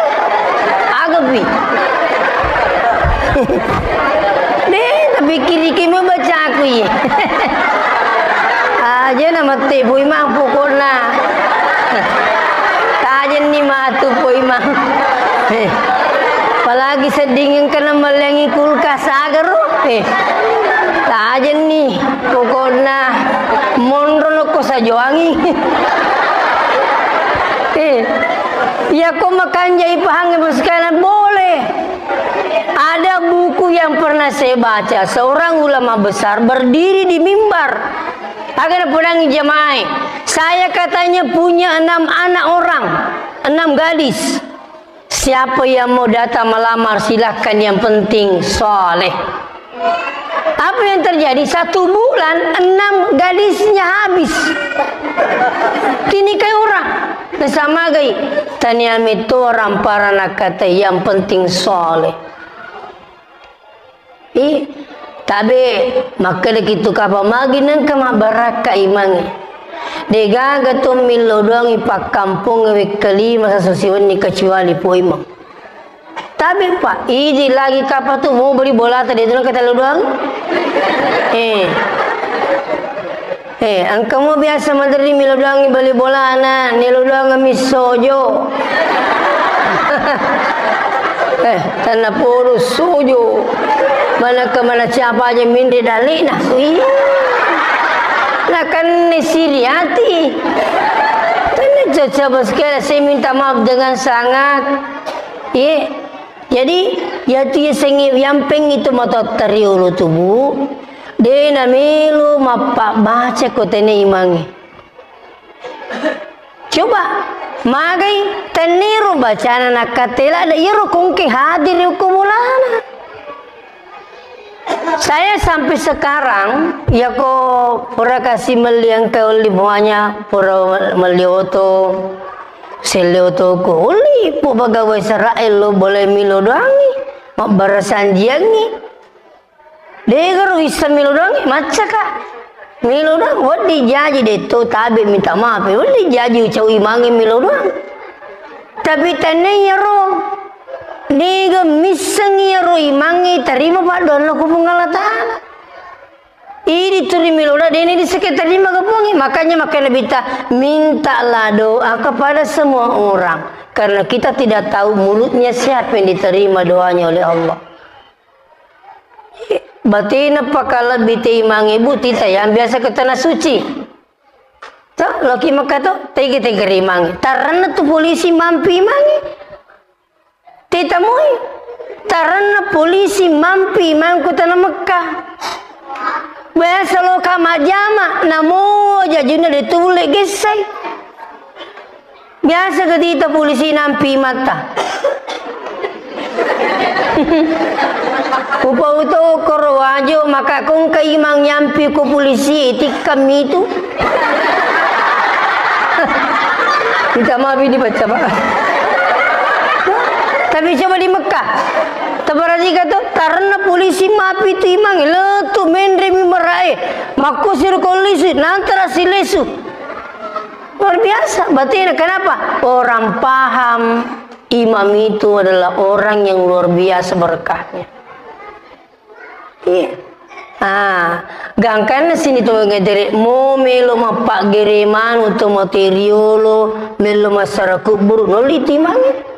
agapi. Deh, tapi kiri-kiri bacaku ye. Aja na mate pui mang pokokna. Tajenni matu pui mang. Eh, apalagi sedding engkana mellengi kulkas agaro. Eh, tajenni pokokna monro nokko sajoangi. Eh, iya ko makanjai pahangnge, Bos, sekalian boleh. Ada buku yang pernah saya baca, seorang ulama besar berdiri di mimbar. Aga napodangi jamaah, saya katanya punya enam anak orang, enam gadis. Siapa yang mau datang melamar, silahkan, yang penting soleh. Apa yang terjadi? Satu bulan, enam gadisnya habis. Tinikai orang. Nasamagai. Tania meto orang para nakata, yang penting soleh. Ih, Tabe, makkedaki tu kapa magi nengka mabbarakka imangnge. Degaga to millau doangi pakkampong wekkalima sasusi wenni kecuali po imang. Tabe, Pak, idi lagi kapa tu mau beli bola tadi tu nengka telu doang. Eh. Eh, engka mo biasa maderri melo doangi bali bolana, nelo doangmi sojo. Eh, tanna podo sojo. Mana ke mana siapa aja minre dalina. Iya. Nakanne siri ati. Tanna coba sekali saya minta maaf dengan sangat. Iya. Jadi, iyatu yasengnge yampeng itu matotta riolo tu, Bu, de namelo mappabbaca ko tenne imangnge. Coba, magai tenniro bacana nakkattela, ada iyaro kongke hadir ko bolana. Saya sampai sekarang, yako pura kasi melli engka olli muanya, pura melli oto, selle otoku, olli pu pegawai serae lo boleh milo doangi, mabbarasanjiangi. Degaro wisseng milo doangi, maccaka. Milo doang, wedding jaji detto, tabe minta maaf, wedding jaji ucau imangnge milo doang. Tapi tenne iyaro, niga misseng iyaro imangnge tarima paddoanna ku Puang Allah Ta'ala. Idi turi milo doang, dene diseke tarima ke Puangnge. Makanya, makanya Nabitta, mintalah doa kepada semua orang. Karena kita tidak tahu mulutnya siapa yang diterima doanya oleh Allah. Batena pakalebbi te imangnge, Bu, tita yang biasa ke tanah suci. To, loki Mekah to, tege-tege ri imangnge. Taranna tu polisi mampi imangnge. Titamui. Taranna polisi mampi imang ku tanah Mekah. Biasa loka majjama, namo jajunna de tulle gessai. Biasa ke tita polisi nampi matta. Upau to koro wajo, maka kongka imang nyampi ko polisi, tikkam itu. Minta maaf ini baca, Pak. Tapi coba di Mekah, tabarajika to, karena polisi mapi tu imang, letu menre mi merae, makkusir ko lisu, nantara si lesu. Luar biasa, batena. Kenapa? Orang paham imam itu adalah orang yang luar biasa berkahnya. Iya. Ah, gangkanna sini to ngedere, mo melo mappaggere manu to mate riolo, melo massara kubburu, nolli timangnge.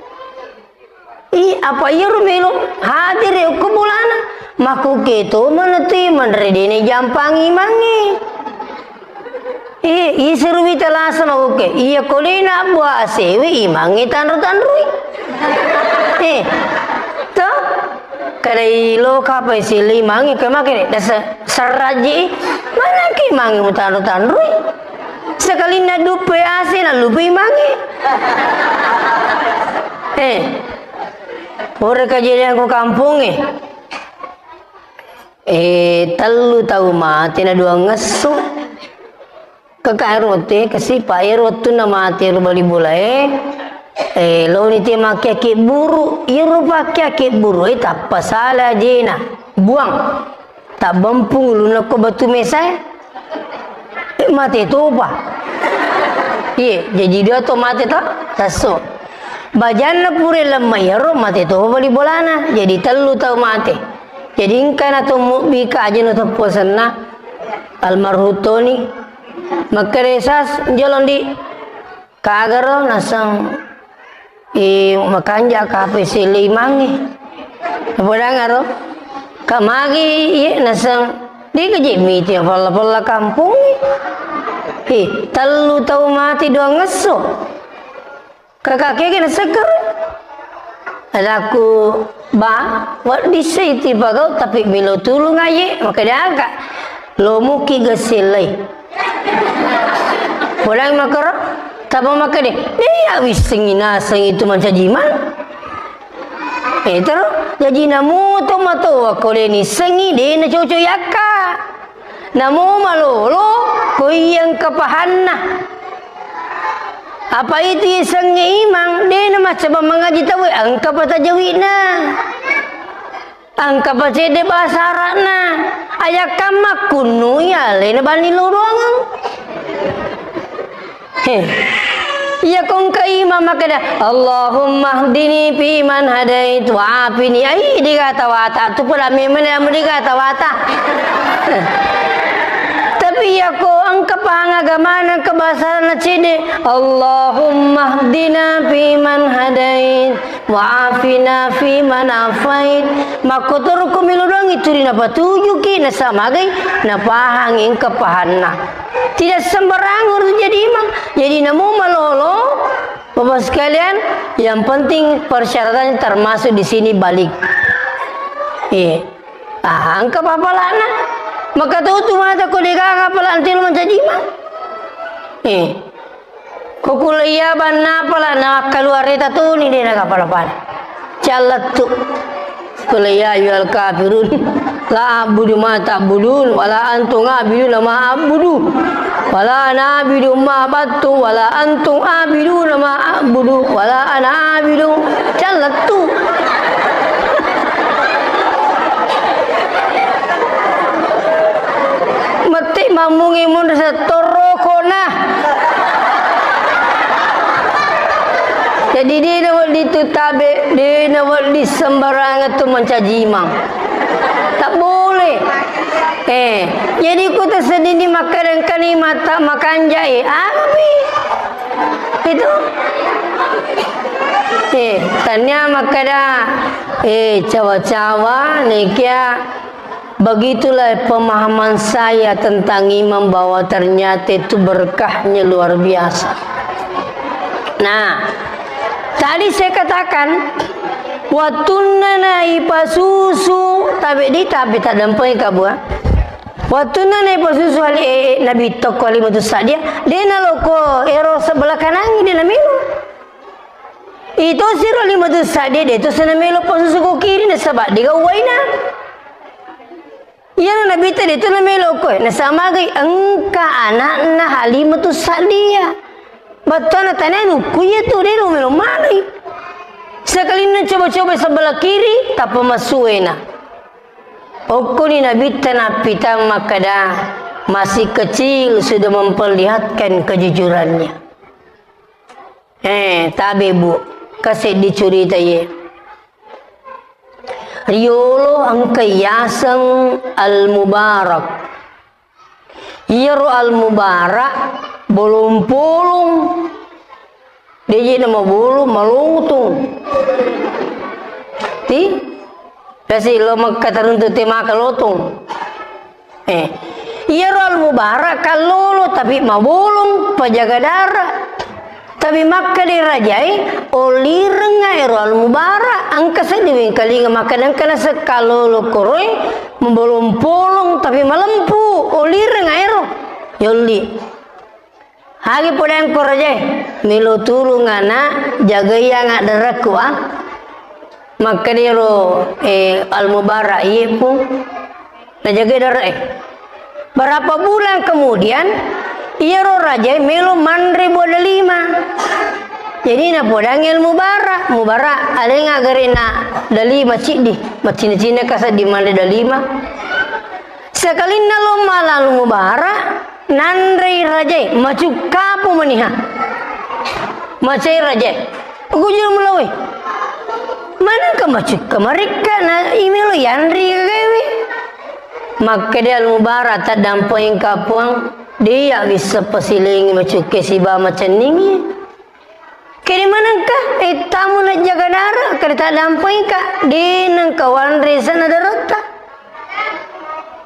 Ih, apa iyaro melo hadir okko bolana? Makkuke to manetui manre dene jampangi imangnge. Eh, iserui talasa makkuke. Iya ko dena abbuasewi imangnge tanro-tanroi. Eh, to? Kadai lo kapai sili imangnge ke makene dasa serraji. Mana ke imangnge mutanro-tanroi? Sekalinna duppe ase na lupe imangnge. Eh, Pura kejadian ko kampongnge. Eh, tellu tau mate na duangngesso. Kaka ero wettu e, kasi pa ero wettunna mate ero bali bolae. Eh, loni te makkiaki buru, iyaro pakkiaki buru e tappa sala ajena. Buang. Tabbempung ulunna ko batu mesae. Eh, mate topa. Iye, jaji dua to mate to, tasso. Bajanna pura lemma iyaro mate topa bali bolana. Jadi tellu tau mate. Jadi engkana to mubbi ka aja no teppo senna almarhum Toni. Makkeda Sas, jolong di. Kagaro naseng, eh, makanja kape sele imangnge. Napodangaro, ka magi iye naseng, dega je miti pella-pella kampongnge. Eh, tellu tau mati duangngesso. Kakak kege nasekkero. Adakku, "Ba, wedding sei tipagau, tapi melo tulung aye." Makkeda aga, "Lo muki gessellai." Podang makkero, taba makkeda, "Deya wissengi naseng itu mancaji imang." Eh, tero, jaji namuto matoa ko de nissengi, de nacoco yakka. Namo malolo, ko iya engka pahanna. Apa itu isengnge imang, de namaccabang mangaji tauwe, engka patajawi'na. Engka pa cedde bahasa Arabna. Ajakka makkunui alena bani lorongeng. He. Iya ko engka imam makkeda, "Allahumma hdini fi man hadait wa afini." Ai, digata wata tu pula memang namu digata wata. Tapi iya ko engka pahang agamana, engka bahasa Arabna cedde, "Allahumma hdina fi man hadait." Wa afina fi man afait. Makkotoro ko melo doangi tuli napatujuki, nasamagai, napahangi engka pahanna. Tidak sembarang harus jadi imam. Jadi namo malolo, Bapak sekalian, yang penting persyaratan termasuk di sini balik. Eh, ah, engka papalana. Maka tu tu mata ko degaga palan telu mancaji imam. Eh. Ko kuliah banna pala na keluar eta tuni de na kapala-pala. Callettu. Qul ya ayyuhal kafirun. La a'budu ma ta'budun, wa la antum abiduna ma a'budu. Wa la ana abidu ma abattu, wa la antum abiduna ma a'budu, wa la ana abidu. Callettu. Mette mammungi munri settorokona. Jadi, de' nawedding tu tabe', de' nawedding sembarangan tu mancaji imang. Tak boleh. Eh, jadi ku tersedini makkadangkani mata makanjai. Ami. Itu. Eh, tania makkada, eh, cawa-cawa, nekia Begitulah pemahaman saya tentang imam, bahwa ternyata itu berkahnya luar biasa. Nah, tadi saya katakan, wattunna naipasusu, tabe' di, tabe' taddampeng kabua. Wattunna naipasusu ali-, eh, eh, Nabi tokko Halimatus Sa'diyah, de' naloko ero sebelah kanangi, de' namelo. Itu siro Halimatus Sa'diyah, de' to senamelo pasusu ko kiri, nasaba' de' gauwaina. Iyaro Nabitta de' to namelo ko, nasamagai engka ana'na Halimatus Sa'diyah. Battuanna tania nukku iya tu, de' lo melo manai. Sekalinna coba-coba sebelah kiri, tappa massuena. Okkoni Nabitta nappitang makkada, masih kecil sudah memperlihatkan kejujurannya. Eh, tabe', Bu, engka seddi curita iye. Riyolo engka yaseng Al-Mubarak. Iyaro Al-Mubarak bolong-polong. De' je' namabolong, malotong. Ti? Biasa lo Mekka taruntu te maka lotong. Eh, iyaro Al-Mubarak kallolo, tapi mabolong, pajaga dara. Tapi makkeda rajae, olirengnga ero Al-Mubarak, engka seddi wengkalinga makkeda engka naseng kallolo koroe, mabolong-polong, tapi malempu, olirengnga ero. Yolli. Agi podang ko rajae, melo tulung ana', jagai ana' darakku, ah. Makkedaro, eh, Al-Mubarak, iye, Pung. Najagai dara e. Berapa bulan kemudian, iyaro rajae melo manre buah delima. Jadi napodangi Al-Mubarak, Mubarak, alengnga garena delima ciddi, macinna-cinna ka seddi manre delima. Sekalinna lo mala Al-Mubarak, nanrei rajae, macukkapu maniha. Macai rajae. Gujur mulawe. Manengka macukka marekka na imelo yanri gagaewe. Makkeda Al-Mubarak, taddampengka Puang, de' iya wisseng pasilengi macukka siba macenningi. Kede manengka, eh, tamu najjaga dara, kede taddampengka, de' nengka wanre sana daratta.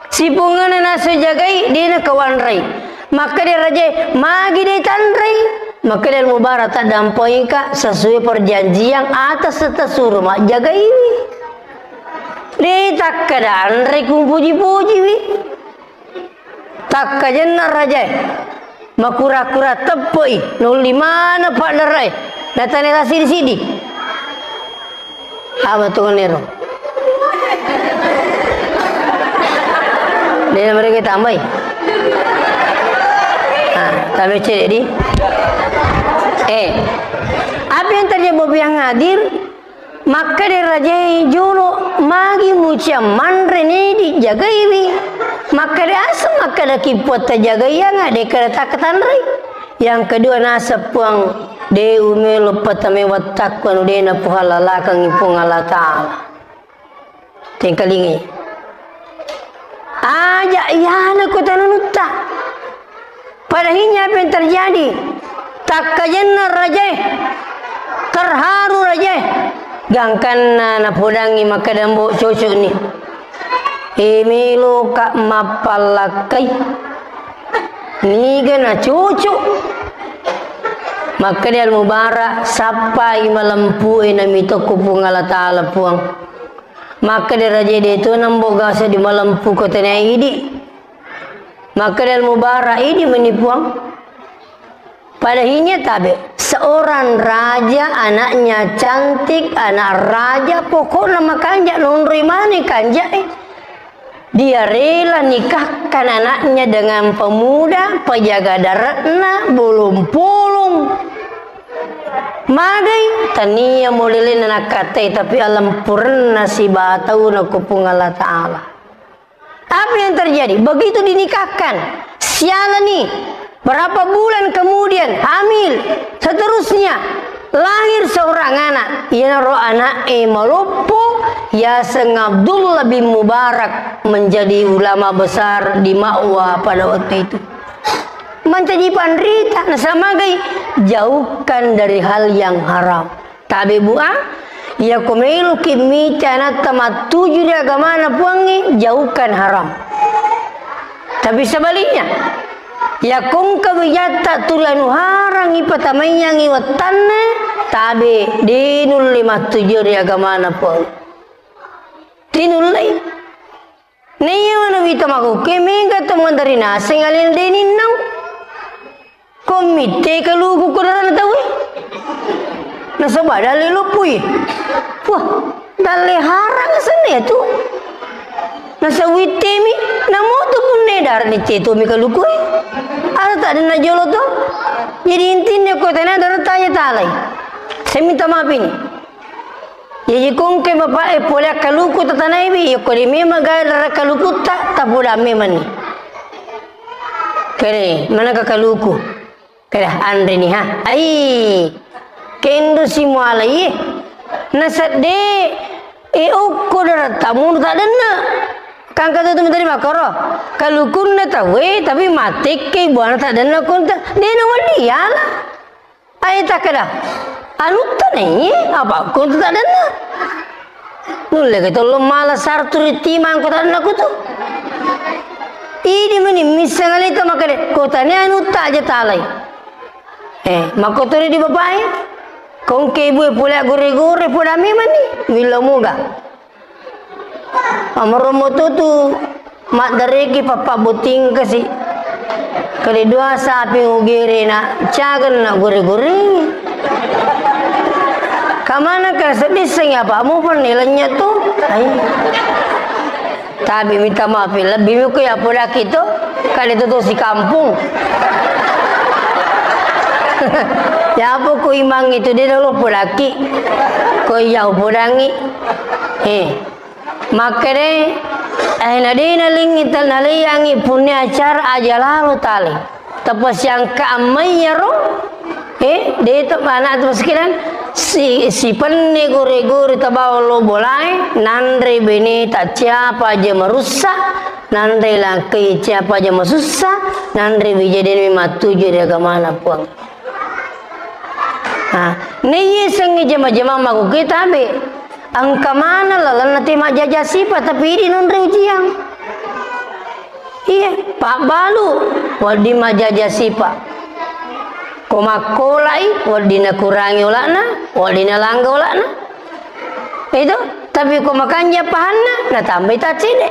Sipungana nasu jagai, de' nengka wanrei. Makkeda rajae, magi de' tanrei? Makkeda Al-Mubarak, taddampengka sesuai perjanjian atas tasuro majjagaiwi. De' takkeda anre kumpuji-pujiwi. Takkajenna rajae, makura-kura teppe'i, naulli maneng paddarae, natane tasidi-sidi. Apa tu nero? De' namereka tambai. Ah, tambai cedde di. Eh, apa yang terjadi, Bobi yang hadir? Makkeda rajae jolo, "Magi muciang manre ne dijagaiwi?" Makkeda aseng, makkeda ki puatta jagaianga, dekkeda takkatanrei. Yang kedua naseng Puang, de umelo patamai wattakku anu de napuhalalakengngi Puang Allah Ta'ala. Tengkalingai. Aja iyana kota nanutta. Padahinya apa yang terjadi? Takkajenna rajae, terharu rajae. Gangkanna napodangi makkeda, "Mbo, cocok ni. E, meloka mappallakkai. Niga na cocok." Makkeda Al Mubarak, "Sappai malempu e namitokku Puang Allah Ta'ala, Puang." Makkeda raja, "De to nambo gasa di malempu ko tania idi." Makkeda Al Mubarak, "Idi meni Puang." Padahinya tabe, seorang raja, anaknya cantik, anak raja, pokokna makanja, nonroi mani kanja e. Dia rela nikahkan anaknya dengan pemuda, pejaga daratna, bolong-polong. Magai, tania modele'na nakkatai, tapi alempurenna sibatau na ko Puang Allah Ta'ala. Apa yang terjadi? Begitu dinikahkan, sialani, berapa bulan kemudian, hamil, seterusnya, lahir seorang anak. Iyanaro anak e maloppo, yaseng Abdullah bin Mubarak, menjadi ulama besar di Ma'wa pada waktu itu. Mancaji panrita, nasamagai, jauhkan dari hal yang haram. Tabe, Bu, a? Iyako meloki mita anatta mattuju ri agamana Puangnge, jauhkan haram. Tapi sebaliknya, iyako engka wijatta tuli anu harangngi patamaiyangngi wettanna, tabe, de nulle mattuju ri agamana Puang. De nullei. Naiya mana wita makokke mega to mandari naseng alena de ninnau. Ko mitte kaluku ko darana tauwe. Nasaba dalle loppui. Wah, dalle harang senna tu. Nasaba wittemi, namoto punne darani cetomi kaluku e. Ada tak ada nak jolo to. Jadi intinya ko tena darata aja talai. Saya minta maaf ini. Jaji ko engka bapa'e pole akkaluku tatanaiwi, iya ko de memang gaga dara kalukutta, tapoda memanni. Kere, manaka kaluku. Kere, anreni ha. Ai, kendo simualai. Nasedde, e okko daratta munu tadenne. Kangka tu menteri makoro. Kalukunna tauwe, tapi matekke buana tadenne konta. De na wadiala. Ae takkeda, anutta naiye, apa ko tu tadenne. Nulle ke tollo mala sartu ri timang ko tadenne kutu. Idi meni misseng aleta makkeda, ko tania anutta aja talai. Eh, makkotori di bapae. Ko engka ibue pole gore-gore, poda memanni. Millau moga. Amaro moto tu maddareki pappabbotting kasi. Kali dua sapi ugerena, cagenna gore-gore. Kamana ka sedisseng apa? Mu pernah lenya tu? Ai. Tapi minta maaf, lebih muka ya podaki tu. Kali tu tu si kampung. Ya apa ku imang itu dia dulu podaki. Ko iya podangi. Eh. Makkeda, eh, na de nalingi ta-, naleiyangi punne acara aja lalo tale. Tapasiangka ammaiyaro, eh, de to mana tu sekiran si, si penne gore-gore tabawa lo bolae, nanre bene ta siapa aja marussa, nanre langkai siapa aja masussa, nanre bijadene mattuju ri agamana Puang. Nah, naiye sengngi jama-jamang makuke tabe. Engka maneng lalenna te majjaja sipa, tapi idi nonre ujiang. Iya, pabbalu wedding majjaja sipa. Ko makkolai, wedding nakurangi ola'na, wedding nalangga ola'na. Itu, tapi ko makanja pahanna, natambai taccede.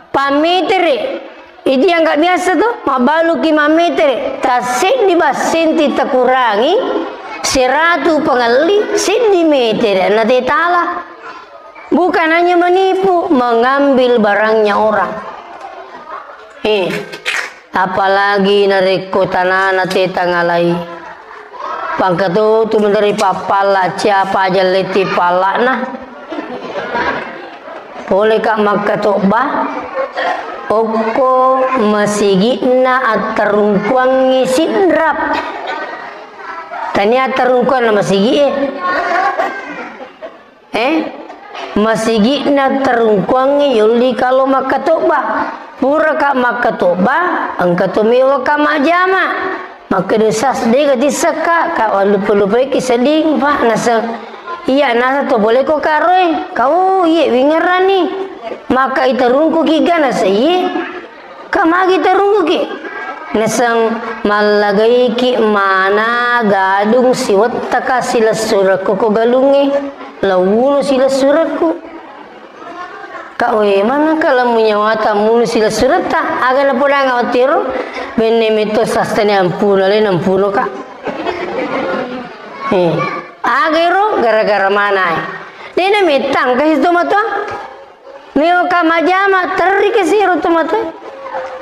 Pammetere, idi yang nggak biasa tuh, mabbaluki mammetere, tasseddi bassenti takurangi, seratu pangelli, seddi metere, na tetala. Bukan hanya menipu, mengambil barangnya orang. Eh, apalagi narekko tanana te tangalai. Pangkatutu menteri pappalla, siapa aja letti palla'na. Poleka makkatobba, okko masigi'na attarungkuangngi sidrap. Tania attarungkuanna masigi'e. Eh, masigi'na tarungkuangngi yolli kalo makkatobba. Puraka makkatobba, engka to mewaka majjama. Makkeda sas, dega tissakka, ka wallupa-lupaiki sedding, Pak, naseng. Iya, nasa to boleh ko karoe. Kau, iye, wingerani. Maka itarungkuki ga, naseng, iye. Ka magi tarungkuki? Naseng mallagaiki mana gadung siwettaka silessurekku ko galungnge, lawuno silessurekku. Ka we, manengka lemmu nyawata munu silessuretta, aga napodanga wattiro, benne metto sastani ampuno, le nampuno ka. Eh, aga ero gara-gara mana, eh. Dena mettang kasi tomatoa. Mewaka majjama, terri kasi ero tomatoa.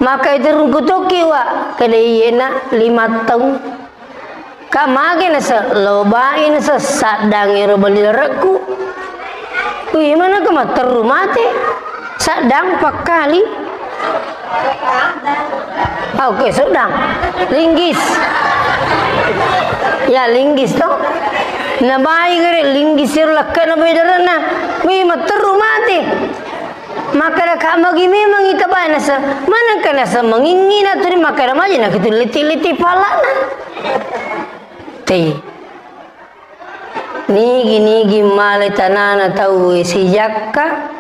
Maka iterungku tokki wa, kada iyena lima taung. Ka mage nasa, lobai nasa, saddang ero bali larekku. Wih, mana ke matteru mate? Saddang pakkali. Ah, oke, sedang. Linggis. Ya, linggis to. Nabai gere linggis ero lakkana bai dare'na. Wih, matteru mate. Makkeda ka magi memang ita bae nasa, manengka nasa mangingi na turi makkeda maji na kitu liti-liti palana. Te. Nigi-nigi male tanana tau sijakka,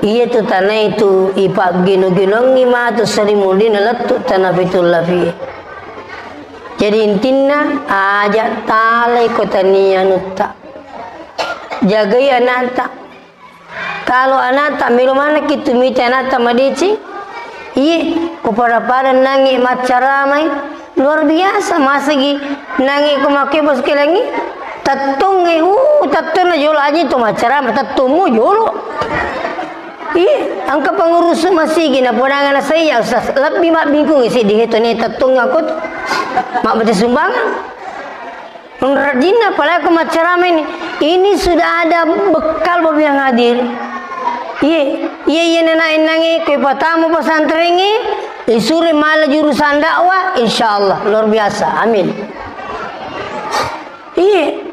iya tu tanai tu ipaggino-ginongi matu seri mudina lettu tana pitu lapi. Jadi intinna aja talai ko tania anutta. Jagai anakta. Kalo anakta melo manekki tu mita anakta madeceng, iye, ko pada-pada nangi maccaramai, luar biasa, masegi nangi ko makkebo sekelengi, tettongnge, uh, tettonna jolo aja tu maccarama, tettommu jolo. Iye, engka pengurus masigi na podanga na saya, Ustaz, lebbi mabbingkung isi di hetone tettong aku tu, mabbaca sumbangan. Rajinna pale ko maccarama ini. Ini sudah ada bekal bobi yang hadir. Iye, iye, iye, nana enange, kue patamu pesantrengi, isure mala jurusan dakwah, insya Allah, luar biasa. Amin. Iye.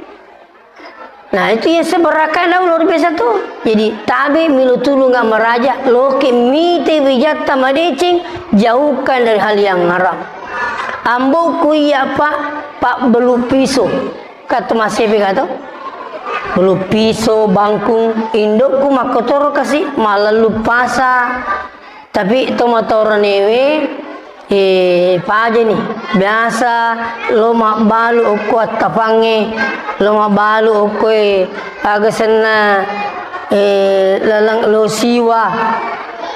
Nah, itu ya seberakana luar biasa tuh. Jadi, tabe milo tulung maraja, loke mite wijatta madeceng, jauhkan dari hal yang haram. Amboku iya, Pak, Pak Belu Piso. Katu masepi katu? Belu Piso, Bangkung, indokku makkotoro kasi, malallu pasa. Tapi to matoronewe, eh, pajani. Biasa lo mabbalu okko attapangnge, lo mabbalu okko, eh, aga senna, eh, laleng lo siwa.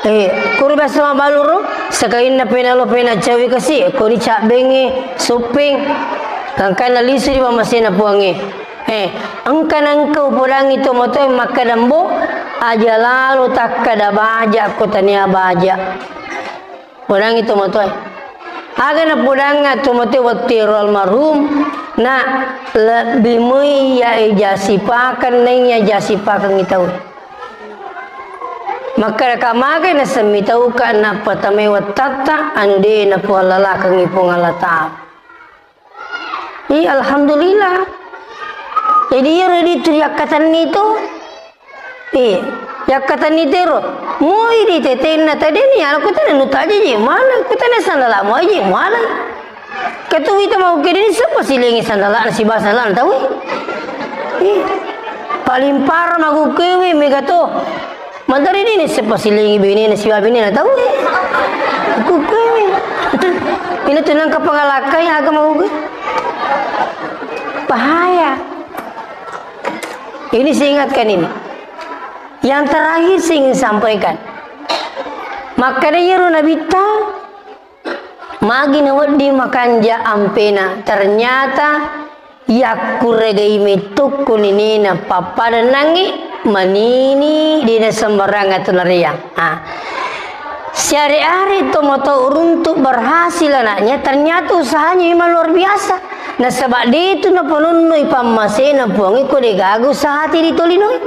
Eh, kuro biasa mabaluro, sekainna pena lo pena cawi kasi, koni cabbengnge, soppeng, gangkanna lisu di pamasena puangnge. Eh, engka nengka upodangi tomatoe makkadambo, aja lalo takkada baja ko tania baja. Podangi tomatoe. Aga napodanga tomatoe wettu ero almarhum, na lebbi moi iya eja sipakeng naiya ja sipakengngi tau. Makkadaka magai nasemmi tauka nappatamai wettatta anu de napuallalakengngi Puang Allah Ta'ala. Ih, alhamdulillah. Jadi iyaro ditu yakkatenni tu. Ih, yakkatenni tero. Moi di tetenna tadeni ala kutana nutajaji mala kutana sandala moji mala. Ketu wita mau kedeni seppa silengi sandala na sibasa lan tahu. Ih, paling parah magu kewe mega to. Madari ni seppa silengi benena siwa benena tau. Kukuwe. Ini tu nangka pangalakai aga mau gue. Bahaya. Ini saya ingatkan ini. Yang terakhir saya ingin sampaikan. Makkeda iyaro Nabitta, magi nawedding makanja ampena, ternyata yakkuregai mettukku ninina pappada nangi manini dina sembarang atu nariang. Ah. Siare-are to matau runtuk berhasil anaknya, ternyata usahanya memang luar biasa. Nasaba de tu napanunnui pammasena Puangnge ko de gaga usahati di tolinoi.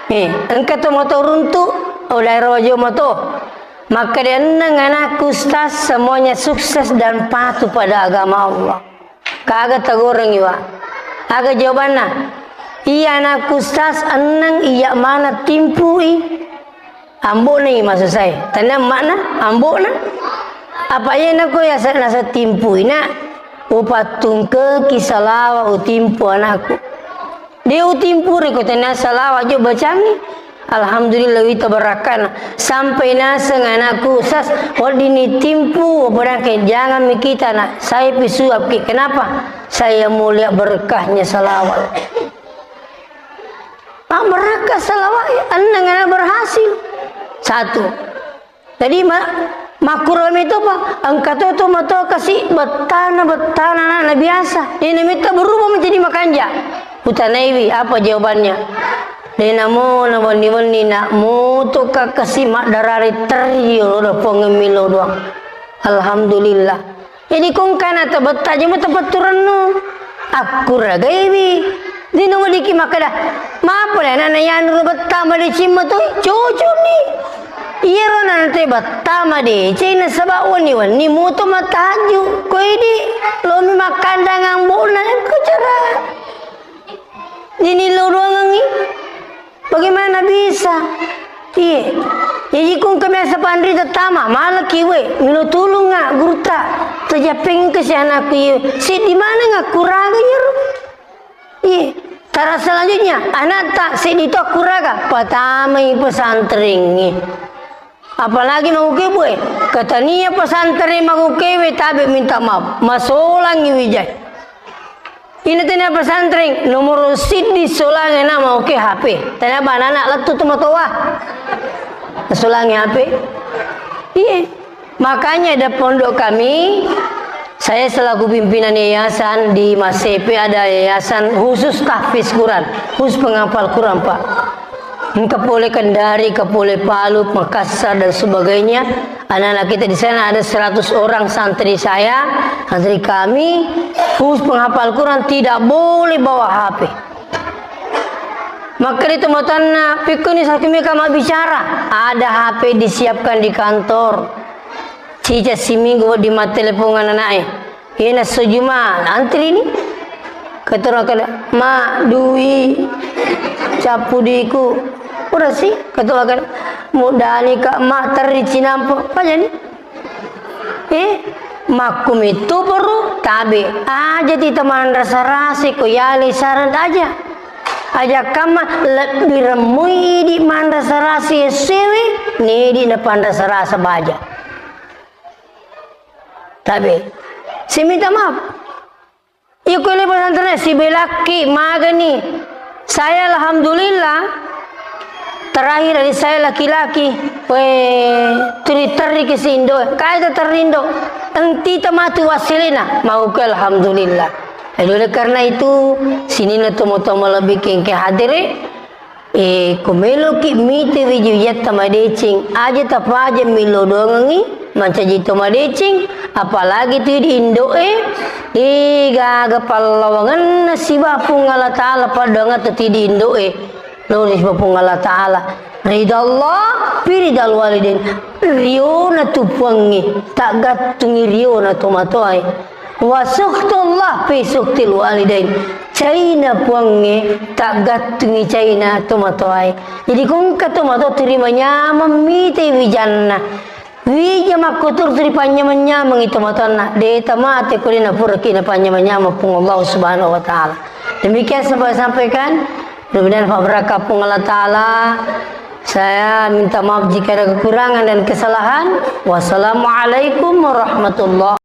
Eh, engka to mato runtu, oh, daerah Wajo mato. Makkeda enneng anakku, Ustaz, semuanya sukses dan patuh pada agama Allah. Kaga tagorengi wa. Aga jawabanna? Iya anakku, Ustaz, enneng iya mana timpui. Ambo'na i masusai. Tania makna ambo'na. Apa iya nako yasa nasa timpui na upattungkeki salawa utimpu anakku. De utimpu reko tania salawa jo bacangi. Alhamdulillah wita barakkana. Sampai naseng anakku, Sas, weddinni timpu, padahal jangan mi kita nak. Saya pisuapki. Kenapa? Saya mau lihat berkahnya salawat. Mabbarakka salawat, enneng anak berhasil. Satu. Jadi ma-, makkurami to pa, engka to to mato kasi bettana, bettana anak biasa. Ini mita berubah menjadi makanja. Utanaiwi apa jawabannya. Denamo na wenni-wenni nak mutu ka kasi maddarari terri lo da pongemmi lo doang. Alhamdulillah. Jadi kongkana tabetta jemu tapetturennu. Akkuragaiwi. Dino wediki makkeda, mapole anana yanu ro betta madecimma toi, cocokni. Iyaro nante betta madeceng nasaba wenni-wenni muto matahajju. Koidi lomi makkandang ambo'na, engka cara. Nini lo doangengi. Bagaimana bisa? Iye. Jaji kung kebiasa panrita tama, malaki we, milo tulunga gurutta. Tajappeng ke si anakku iye. Siddi maneng akkuraga iyaro. Iye. Tara selanjutnya, anak tak siddi to akkuraga, patamai pesantrengi. Apalagi magukebu e, katania pesantren magukewe tabe minta maaf, masolangi wijai. Ini tania pesantren nomor siddi solangi na maguke H P. Tania banana lettu tu matoa. Solangi H P. Iya. Makanya ada pondok kami, saya selaku pimpinan yayasan di Masepe ada yayasan khusus tahfiz Quran, khusus penghafal Quran, Pak. Engka pole Kendari, engka pole Palu, Makassar, dan sebagainya. Anak-anak kita di sana ada seratus orang santri saya, santri kami, khusus penghafal Quran, tidak boleh bawa H P. Makkeda tomatoanna, "Pikkuni sakimika mabbicara?" Ada H P disiapkan di kantor. Cica siminggu di mattelepon anak-anak e. Iyana sejuma antri ni. Keterang kada, "Ma, dui, cappu diku." Udah sih, keterang kada, "Mudani ka, Ma, terri cinampo." Apa jadi? Eh, makkumittu baru tabe. Aja ti tamanrasa-rasa ko yale saran aja. Aja kamma lebbi remmui di manrasa-rasa sewe, nedi napanrasa-rasa baja. Tabe. Saya minta maaf. Iya, ko le pesantren sibelakki magani. Saya alhamdulillah terakhir dari saya laki-laki. We, teri-teri ke si Indo. Kai ta terindo. Enti ta matu wasilina. Mau ke alhamdulillah. Jadi oleh karena itu, sinina tomo-tomo lebih kengke hadiri. E, ko meloki mite wiji-wijatta madeceng, aja tapaja millau doangengi mancaji to madeceng, apalagi tu di indo'e, e, gaga pallawangenna siba Puang Allah Ta'ala paddoangetta tu di indo'e, lori siba Puang Allah Ta'ala. Ridha Allah, fi ridhal walidain. Riona tu Puangnge, taggattungi riona tomatoae. Wa sukhtullah fi sukhtil walidain. Caina Puangnge, taggattungi caina tomatoae. Jadi, ko engka tomatoa tuli manyameng mitai wijanna. Wija makkuturu tuli panyameng-nyamengi tomatoanna. De tamate ko de napuraki napanyameng-nyameng Puang Allah Subhanahu wa Ta'ala. Demikian saya sampaikan. Mudah-mudahan berkah Puang Allah Ta'ala. Saya minta maaf jika ada kekurangan dan kesalahan. Wassalamualaikum warahmatullahi